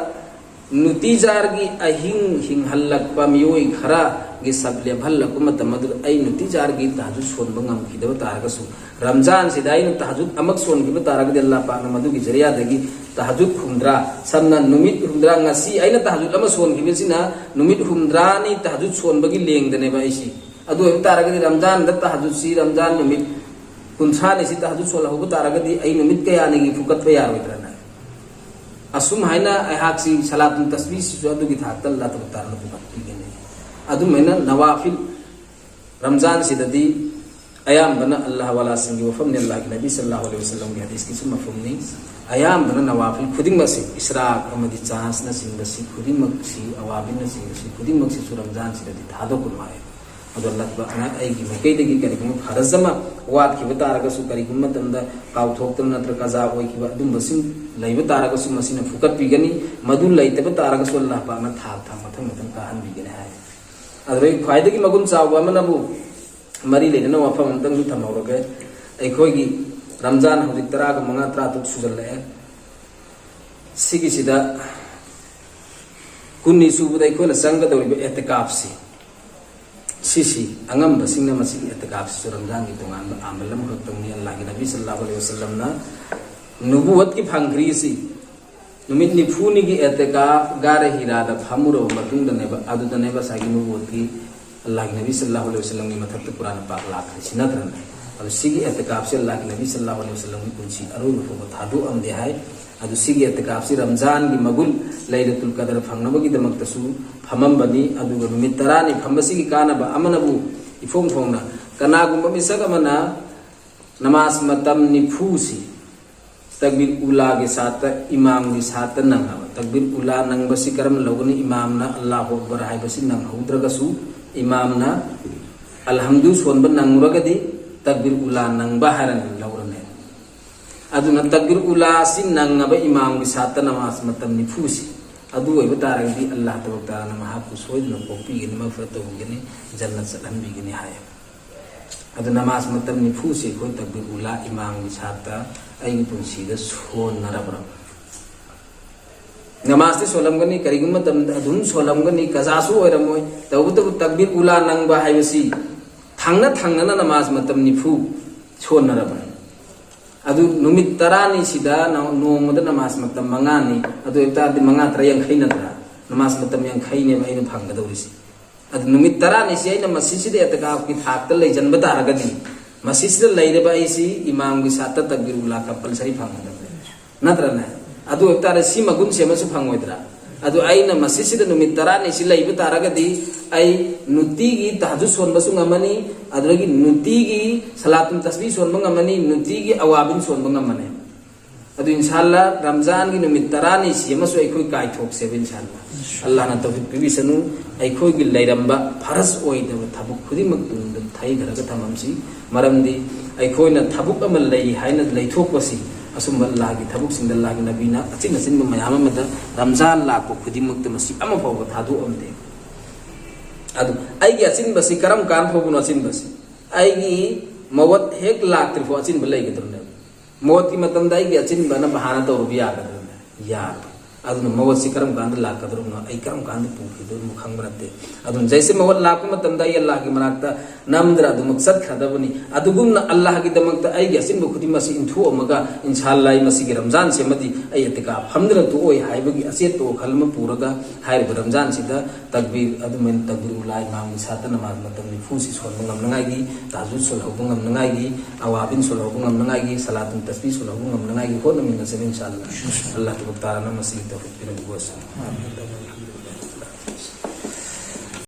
ꯅꯨꯡꯇꯤꯖꯥꯔꯒꯤ ꯑꯍꯤꯡ ꯍꯤꯡꯍꯜꯂꯛꯄ ꯃꯤꯑꯣꯏ ꯈꯔ ꯒꯤ ꯁꯞ ꯂꯦꯞꯍꯜꯂꯛꯄ ꯃꯇꯝ ꯑꯗꯨꯗ ꯑꯩ ꯅꯨꯡꯇꯤ ꯖꯥꯔꯒꯤ ꯇꯍꯖꯨꯗ ꯁꯣꯟꯕ ꯉꯝꯈꯤꯗꯕ ꯇꯥꯔꯒꯁꯨ, ꯔꯝꯖꯥꯟꯁꯤꯗ ꯑꯩꯅ ꯇꯍꯖꯨꯗ ꯑꯃꯛ ꯁꯣꯟꯈꯤꯕ ꯇꯥꯔꯒꯗꯤ, ꯑꯜꯂꯥꯍ ꯄꯥꯛꯅ ꯃꯗꯨꯒꯤ ꯖꯔꯤꯌꯥꯗꯒꯤ ꯇꯍꯖꯨꯗ ꯍꯨꯝꯗ꯭ꯔꯥ, ꯁꯝꯅ ꯅꯨꯃꯤꯠ ꯍꯨꯝꯗ꯭ꯔꯥ, ꯉꯁꯤ ꯑꯩꯅ ꯇꯍꯖꯨꯗ ꯑꯃ ꯁꯣꯟꯈꯤꯕꯁꯤꯅ ꯅꯨꯃꯤꯠ ꯍꯨꯝꯗ꯭ꯔꯥꯅꯤ ꯇꯍꯖꯨꯗ ꯁꯣꯟꯕꯒꯤ ꯂꯦꯡꯗꯅꯦꯕ ꯑꯩꯁꯤ꯫ ꯑꯗꯨ ꯑꯣꯏꯕ ꯇꯥꯔꯒꯗꯤ ꯔꯝꯖꯥꯟꯗ ꯇꯍꯖꯨꯗꯁꯤ, ꯔꯝꯖꯥꯟ ꯅꯨꯃꯤꯠ ꯀꯨꯟꯊ꯭ꯔꯥꯅꯤꯁꯤ ꯇꯍꯖꯨꯗ ꯁꯣꯜꯍꯧꯕ ꯇꯥꯔꯒꯗꯤ ꯑꯩ ꯅꯨꯃꯤꯠ ꯀꯌꯥꯅꯤꯒꯤ ꯐꯨꯀꯠꯄ ꯌꯥꯔꯣꯏꯗ꯭ꯔꯅ? ꯑꯁꯨꯝ ꯍꯥꯏꯅ ꯑꯩꯍꯥꯛꯁꯤ ꯁꯂꯥꯇꯨꯜ ꯇꯁꯕꯤꯍꯁꯤꯁꯨ ꯑꯗꯨꯒꯤ ꯊꯥꯛꯇ ꯑꯜꯂꯥꯍ ꯇꯕꯥꯔꯛ ꯇꯥꯂꯥꯅ ꯐꯨꯀꯠꯄꯤꯒꯅꯤ꯫ ꯑꯗꯨꯃꯥꯏꯅ ꯅꯋꯥꯐꯤꯜ, ꯔꯝꯖꯥꯟꯁꯤꯗꯗꯤ ꯑꯌꯥꯝꯕꯅ ꯑꯜꯂꯥꯍ ꯋꯥꯂꯥꯁꯤꯡꯒꯤ ꯋꯥꯐꯝꯅꯤ, ꯑꯜꯂꯥꯍꯒꯤ ꯅꯕꯤ ꯁꯜꯂꯜꯂꯥꯍꯨ ꯑꯂꯩꯍꯤ ꯋꯥꯁꯜꯂꯝꯒꯤ ꯍꯗꯤꯁꯀꯤꯁꯨ ꯃꯐꯝꯅꯤ꯫ ꯑꯌꯥꯝꯕꯅ ꯅꯋꯥꯐꯤꯜ ꯈꯨꯗꯤꯡꯃꯛꯁꯤ, ꯏꯁꯔꯥꯛ ꯑꯃꯗꯤ ꯆꯥꯟꯁꯅꯆꯤꯡꯕꯁꯤ ꯈꯨꯗꯤꯡꯃꯛꯁꯤ, ꯑꯋꯥꯕꯤꯟꯅꯆꯤꯡꯕꯁꯤ ꯈꯨꯗꯤꯡꯃꯛꯁꯤꯁꯨ ꯔꯝꯖꯥꯟꯁꯤꯗꯗꯤ ꯊꯥꯗꯣꯛꯀꯅꯨ ꯍꯥꯏ꯫ ꯑꯗꯣ ꯑꯜꯂꯥꯍ ꯄꯥꯛꯅ ꯑꯩꯒꯤ ꯃꯥꯏꯀꯩꯗꯒꯤ ꯀꯔꯤꯒꯨꯝꯕ ꯐꯔꯖ ꯑꯃ ꯋꯥꯠꯈꯤꯕ ꯇꯥꯔꯒꯁꯨ, ꯀꯔꯤꯒꯨꯝꯕ ꯃꯇꯝꯗ ꯀꯥꯎꯊꯣꯛꯇꯅ ꯅꯠꯇ꯭ꯔꯒ ꯀꯖꯥ ꯑꯣꯏꯈꯤꯕ ꯑꯗꯨꯝꯕꯁꯤꯡ ꯂꯩꯕ ꯇꯥꯔꯒꯁꯨ, ꯃꯁꯤꯅ ꯐꯨꯀꯠꯄꯤꯒꯅꯤ꯫ ꯃꯗꯨ ꯂꯩꯇꯕ ꯇꯥꯔꯒꯁꯨ ꯑꯜꯂꯥꯍ ꯄꯥꯛꯅ ꯊꯥꯛ ꯊꯥꯛ ꯃꯊꯪ ꯃꯊꯪ ꯀꯥꯍꯟꯕꯤꯒꯅꯤ ꯍꯥꯏ꯫ ꯑꯗꯨꯗꯩ ꯈ꯭ꯋꯥꯏꯗꯒꯤ ꯃꯒꯨꯟ ꯆꯥꯎꯕ ꯑꯃꯅꯕꯨ ꯃꯔꯤ ꯂꯩꯅꯅ ꯋꯥꯐꯝ ꯑꯃꯇꯪꯁꯨ ꯊꯝꯍꯧꯔꯒꯦ꯫ ꯑꯩꯈꯣꯏꯒꯤ ꯔꯝꯖꯥꯟ ꯍꯧꯖꯤꯛ ꯇꯔꯥꯒ ꯃꯉꯥ, ꯇꯔꯥ ꯇꯔꯨꯛ ꯁꯨꯖꯜꯂꯛꯑꯦ꯫ ꯁꯤꯒꯤꯁꯤꯗ ꯀꯨꯟꯅꯤ ꯁꯨꯕꯗ ꯑꯩꯈꯣꯏꯅ ꯆꯪꯒꯗꯧꯔꯤꯕ ꯑꯦꯇꯤꯀꯥꯐꯁꯤ, ꯁꯤꯁꯤ ꯑꯉꯝꯕꯁꯤꯡꯅ ꯃꯁꯤꯒꯤ ꯑꯦꯇꯤꯀꯥꯐꯁꯤꯁꯨ ꯔꯝꯖꯥꯟꯒꯤ ꯇꯣꯉꯥꯟꯕ ꯑꯃꯜ ꯑꯃꯈꯛꯇꯪꯅꯤ꯫ ꯑꯜꯂꯥꯍꯒꯤ ꯅꯕꯤ ꯁꯜꯂꯜꯂꯥꯍꯨ ꯑꯂꯩꯍꯤ ꯋꯥꯁꯜꯂꯝꯅ ꯅꯨꯕꯨꯋꯠꯀꯤ ꯐꯪꯈ꯭ꯔꯤꯁꯤ ꯅꯨꯃꯤꯠ ꯅꯤꯐꯨꯅꯤꯒꯤ ꯑꯦꯇꯤꯀꯥꯐ ꯒꯥꯔꯦ ꯍꯤꯔꯥꯗ ꯐꯝꯃꯨꯔꯕ ꯃꯇꯨꯡꯗꯅꯦꯕ, ꯑꯗꯨꯗꯅꯦꯕ ꯉꯁꯥꯏꯒꯤ ꯅꯨꯕꯨꯋꯠꯀꯤ ꯑꯜꯂꯥꯍꯒꯤ ꯅꯕꯤ ꯁꯜꯂꯜꯂꯥꯍꯨ ꯑꯂꯩꯍꯤ ꯋꯥꯁꯜꯂꯝꯒꯤ ꯃꯊꯛꯇ ꯀꯨꯔꯥꯟ ꯄꯥꯛ ꯂꯥꯛꯈ꯭ꯔꯤꯁꯤ ꯅꯠꯇ꯭ꯔꯅꯦ? ꯑꯗꯨ ꯁꯤꯒꯤ ꯑꯦꯇꯤꯀꯥꯐꯁꯤ ꯑꯜꯂꯥꯍꯒꯤ ꯅꯕꯤ ꯁꯜꯂꯜꯂꯥꯍꯨ ꯑꯂꯩꯍꯤ ꯋꯥꯁꯜꯂꯝꯒꯤ ꯄꯨꯟꯁꯤ ꯑꯔꯣꯏꯕ ꯐꯥꯎꯕ ꯊꯥꯗꯣꯛꯑꯝꯗꯦ ꯍꯥꯏ꯫ ꯑꯗꯨ ꯁꯤꯒꯤ ꯑꯦꯇꯤꯀꯥꯐꯁꯤ ꯔꯝꯖꯥꯟꯒꯤ ꯃꯒꯨꯟ, ꯂꯩꯂꯇꯨꯜ ꯀꯗꯔ ꯐꯪꯅꯕꯒꯤꯗꯃꯛꯇꯁꯨ ꯐꯝꯃꯝꯕꯅꯤ꯫ ꯑꯗꯨꯒ ꯅꯨꯃꯤꯠ ꯇꯔꯥꯅꯤ ꯐꯝꯕꯁꯤꯒꯤ ꯀꯥꯟꯅꯕ ꯑꯃꯅꯕꯨ ꯏꯐꯣꯡ ꯐꯣꯡꯅ ꯀꯅꯥꯒꯨꯝꯕ ꯃꯤꯁꯛ ꯑꯃꯅ ꯅꯃꯥꯖ ꯃꯇꯝ ꯅꯤꯐꯨꯁꯤ ꯇꯛꯕꯤꯔ ꯎꯂꯥꯒꯤ ꯁꯥꯠꯇ, ꯏꯃꯥꯝꯒꯤ ꯁꯥꯠꯇ ꯅꯪꯅꯕ꯫ ꯇꯛꯕꯤꯔ ꯎꯂꯥ ꯅꯪꯕꯁꯤ ꯀꯔꯝꯅ ꯂꯧꯒꯅꯤ? ꯏꯃꯥꯝꯅ ꯑꯜꯂꯥꯍꯨ ꯑꯛꯕꯔ ꯍꯥꯏꯕꯁꯤ ꯅꯪꯍꯧꯗ꯭ꯔꯒꯁꯨ, ꯏꯃꯥꯝꯅ ꯑꯜꯍꯝꯗꯨ ꯁꯣꯟꯕ ꯅꯪꯂꯨꯔꯒꯗꯤ ꯇꯛꯕꯤꯔ ꯎꯂꯥ ꯅꯪꯕ ꯍꯥꯏꯔꯅꯤ, ꯂꯧꯔꯅꯤ꯫ ꯑꯗꯨꯅ ꯇꯛꯕꯤꯔ ꯎꯂꯥꯁꯤ ꯅꯪꯉꯕ ꯏꯃꯥꯝꯒꯤ ꯁꯥꯠꯇ ꯅꯃꯥꯖ ꯃꯇꯝ ꯅꯤꯐꯨꯁꯤ, ꯑꯗꯨ ꯑꯣꯏꯕ ꯇꯥꯔꯒꯗꯤ ꯑꯜꯂꯥꯍ ꯇꯕꯥꯔꯛ ꯇꯥꯂꯥꯅ ꯃꯍꯥꯛꯄꯨ ꯁꯣꯏꯗꯅ ꯀꯣꯛꯄꯤꯒꯅꯤ, ꯃꯒꯐꯤꯔꯠ ꯇꯧꯕꯤꯒꯅꯤ, ꯖꯟꯅꯠ ꯆꯠꯍꯟꯕꯤꯒꯅꯤ ꯍꯥꯏ꯫ ꯑꯗꯨ ꯅꯃꯥꯖ ꯃꯇꯝ ꯅꯤꯐꯨꯁꯤ ꯑꯩꯈꯣꯏ ꯇꯛꯕꯤꯔ ꯎꯂꯥ ꯏꯃꯥꯝꯒꯤ ꯁꯥꯠꯇ ꯑꯩꯒꯤ ꯄꯨꯟꯁꯤꯗ ꯁꯣꯟꯅꯔꯕ꯭ꯔꯥ? ꯅꯃꯥꯖꯇꯤ ꯁꯣꯜꯂꯝꯒꯅꯤ, ꯀꯔꯤꯒꯨꯝꯕ ꯃꯇꯝꯗ ꯑꯗꯨꯝ ꯁꯣꯜꯂꯝꯒꯅꯤ, ꯀꯖꯥꯁꯨ ꯑꯣꯏꯔꯝꯃꯣꯏ꯫ ꯇꯧꯕꯇꯕꯨ ꯇꯛꯕꯤꯔ ꯎꯂꯥ ꯅꯪꯕ ꯍꯥꯏꯕꯁꯤ ꯊꯪꯅ ꯊꯪꯅꯅ ꯅꯃꯥꯖ ꯃꯇꯝ ꯅꯤꯐꯨ ꯁꯣꯟꯅꯔꯕꯅꯤ꯫ ꯑꯗꯨ ꯅꯨꯃꯤꯠ ꯇꯔꯥꯅꯤꯁꯤꯗ ꯅ-, ꯅꯣꯡꯃꯗ ꯅꯃꯥꯖ ꯃꯇꯝ ꯃꯉꯥꯅꯤ꯫ ꯑꯗꯨ ꯑꯣꯏꯕ ꯇꯥꯔꯗꯤ ꯃꯉꯥ ꯇꯔꯥ ꯌꯥꯡꯈꯩ ꯅꯠꯇ꯭ꯔꯥ? ꯅꯃꯥꯖ ꯃꯇꯝ ꯌꯥꯡꯈꯩꯅꯦꯕ ꯑꯩꯅ ꯐꯪꯒꯗꯧꯔꯤꯁꯦ꯫ ꯑꯗꯨ ꯅꯨꯃꯤꯠ ꯇꯔꯥꯅꯤꯁꯤ ꯑꯩꯅ ꯃꯁꯤꯁꯤꯗ ꯑꯦꯇꯀꯥꯐꯀꯤ ꯊꯥꯛꯇ ꯂꯩꯁꯤꯟꯕ ꯇꯥꯔꯒꯗꯤ, ꯃꯁꯤꯁꯤꯗ ꯂꯩꯔꯤꯕ ꯑꯩꯁꯤ ꯏꯃꯥꯝꯒꯤ ꯁꯥꯠꯇ ꯇꯛꯕꯤꯔ ꯎꯂꯥ ꯀꯝꯄꯜꯁꯔꯤ ꯐꯪꯒꯗꯕꯅꯤ, ꯅꯠꯇ꯭ꯔꯅꯦ? ꯑꯗꯨ ꯑꯣꯏꯕ ꯇꯥꯔꯗꯤ ꯁꯤ ꯃꯒꯨꯟꯁꯦ ꯑꯃꯁꯨ ꯐꯪꯉꯣꯏꯗ꯭ꯔꯥ? ꯑꯗꯨ ꯑꯩꯅ ꯃꯁꯤꯁꯤꯗ ꯅꯨꯃꯤꯠ ꯇꯔꯥꯅꯤꯁꯤ ꯂꯩꯕ ꯇꯥꯔꯒꯗꯤ, ꯑꯩ ꯅꯨꯡꯇꯤꯒꯤ ꯇꯍꯖꯨꯗ ꯁꯣꯟꯕꯁꯨ ꯉꯝꯃꯅꯤ, ꯑꯗꯨꯗꯒꯤ ꯅꯨꯡꯇꯤꯒꯤ ꯁꯂꯥꯇꯨꯟ ꯇꯁꯕꯤ ꯁꯣꯟꯕ ꯉꯝꯃꯅꯤ, ꯅꯨꯡꯇꯤꯒꯤ ꯑꯋꯥꯕꯤꯟ ꯁꯣꯟꯕ ꯉꯝꯃꯅꯤ꯫ ꯑꯗꯨ ꯏꯟꯁꯥꯜꯂꯥ ꯔꯝꯖꯥꯟꯒꯤ ꯅꯨꯃꯤꯠ ꯇꯔꯥꯅꯤꯁꯤ ꯑꯃꯁꯨ ꯑꯩꯈꯣꯏ ꯀꯥꯏꯊꯣꯛꯁꯦꯕ ꯏꯟꯁꯥꯜꯂꯥ꯫ ꯑꯜꯂꯥꯍꯅ ꯇꯧꯐꯤꯛ ꯄꯤꯕꯤꯁꯅꯨ꯫ ꯑꯩꯈꯣꯏꯒꯤ ꯂꯩꯔꯝꯕ ꯐꯔꯖ ꯑꯣꯏꯗꯕ ꯊꯕꯛ ꯈꯨꯗꯤꯡꯃꯛ ꯇꯨꯡꯗ ꯊꯩꯊꯔꯒ ꯊꯝꯃꯝꯁꯤ꯫ ꯃꯔꯝꯗꯤ ꯑꯩꯈꯣꯏꯅ ꯊꯕꯛ ꯑꯃ ꯂꯩ ꯍꯥꯏꯅ ꯂꯩꯊꯣꯛꯄꯁꯤ, ꯑꯁꯨꯝꯕ ꯑꯜꯂꯥꯍꯒꯤ ꯊꯕꯛꯁꯤꯡꯗ, ꯑꯜꯂꯥꯍꯒꯤ ꯅꯕꯤꯅ ꯑꯆꯤꯟ ꯑꯆꯤꯟꯕ ꯃꯌꯥꯝ ꯑꯃꯗ ꯔꯝꯖꯥꯟ ꯂꯥꯛꯄ ꯈꯨꯗꯤꯡꯃꯛꯇ ꯃꯁꯤ ꯑꯃ ꯐꯥꯎꯕ ꯊꯥꯗꯣꯛꯑꯝꯗꯦ꯫ ꯑꯗꯨ ꯑꯩꯒꯤ ꯑꯆꯤꯟꯕꯁꯤ ꯀꯔꯝ ꯀꯥꯟ ꯐꯥꯎꯕꯅꯣ ꯑꯆꯤꯟꯕꯁꯤ? ꯑꯩꯒꯤ ꯃꯋꯠ ꯍꯦꯛ ꯂꯥꯛꯇ꯭ꯔꯤꯐꯥꯎ ꯑꯆꯤꯟꯕ ꯂꯩꯒꯗꯕꯅꯦꯕ꯫ ꯃꯋꯠꯀꯤ ꯃꯇꯝꯗ ꯑꯩꯒꯤ ꯑꯆꯤꯟꯕꯅ ꯕꯍꯥꯅ ꯇꯧꯔꯨꯕ ꯌꯥꯒꯗ꯭ꯔꯅꯦ? ꯌꯥꯔꯣꯏ꯫ ꯑꯗꯨꯅ ꯃꯋꯠꯁꯤ ꯀꯔꯝ ꯀꯥꯟꯗ ꯂꯥꯛꯀꯗꯧꯔꯤꯕꯅꯣ, ꯑꯩ ꯀꯔꯝ ꯀꯥꯟꯗ ꯄꯨꯈꯤꯗꯧꯔꯤꯕꯅꯣ ꯈꯪꯕ ꯅꯠꯇꯦ꯫ ꯑꯗꯨꯅ ꯖꯩꯁꯦ ꯃꯋꯠ ꯂꯥꯛꯄ ꯃꯇꯝꯗ ꯑꯩ ꯑꯜꯂꯥꯍꯒꯤ ꯃꯅꯥꯛꯇ ꯅꯝꯗꯅ ꯑꯗꯨꯃꯛ ꯆꯠꯈ꯭ꯔꯗꯕꯅꯤ꯫ ꯑꯗꯨꯒꯨꯝꯅ ꯑꯜꯂꯥꯍꯒꯤꯗꯃꯛꯇ ꯑꯩꯒꯤ ꯑꯆꯤꯟꯕ ꯈꯨꯗꯤꯡꯃꯛ ꯑꯁꯤ ꯏꯟꯊꯣꯛꯑꯝꯃꯒ, ꯏꯟꯁꯥ ꯑꯜꯂꯥꯍ, ꯃꯁꯤꯒꯤ ꯔꯝꯖꯥꯟꯁꯤꯃꯗꯤ ꯑꯩ ꯏꯇꯤꯀꯥꯐ ꯐꯝꯗꯅ ꯇꯣꯛꯑꯣꯏ ꯍꯥꯏꯕꯒꯤ ꯑꯆꯦꯠꯄ ꯋꯥꯈꯜ ꯑꯃ ꯄꯨꯔꯒ, ꯍꯥꯏꯔꯤꯕ ꯔꯝꯖꯥꯟꯁꯤꯗ ꯇꯛꯕꯤꯔ, ꯑꯗꯨꯃꯥꯏꯅ ꯇꯛꯕꯤꯔ ꯎꯂꯥ ꯏꯃꯥꯝꯒꯤ ꯁꯥꯠꯇ ꯅꯃꯥꯖ ꯃꯇꯝ ꯅꯤꯐꯨꯁꯤ ꯁꯣꯟꯕ ꯉꯝꯅꯉꯥꯏꯒꯤ, ꯇꯍꯖꯨꯗ ꯁꯣꯜꯍꯧꯕ ꯉꯝꯅꯉꯥꯏꯒꯤ, ꯑꯋꯥꯕꯤꯟ ꯁꯣꯜꯍꯧꯕ ꯉꯝꯅꯉꯥꯏꯒꯤ, ꯁꯂꯥꯇꯨꯟ ꯇꯁꯕꯤ ꯁꯣꯜꯍꯧꯕ ꯉꯝꯅꯉꯥꯏꯒꯤ ꯍꯣꯠꯅꯃꯤꯟꯅꯁꯦ ꯏꯟꯁꯥ ꯑꯜꯂꯥꯍ꯫ ꯑꯜꯂꯥꯍ ꯇꯕꯥꯔꯛ ꯇꯥꯂꯥꯅ ꯃꯁꯤꯒꯤ ꯇꯧꯐꯤꯛ ꯄꯤꯅꯕꯤꯌꯨ꯫ ꯑꯥꯃꯤꯟ꯫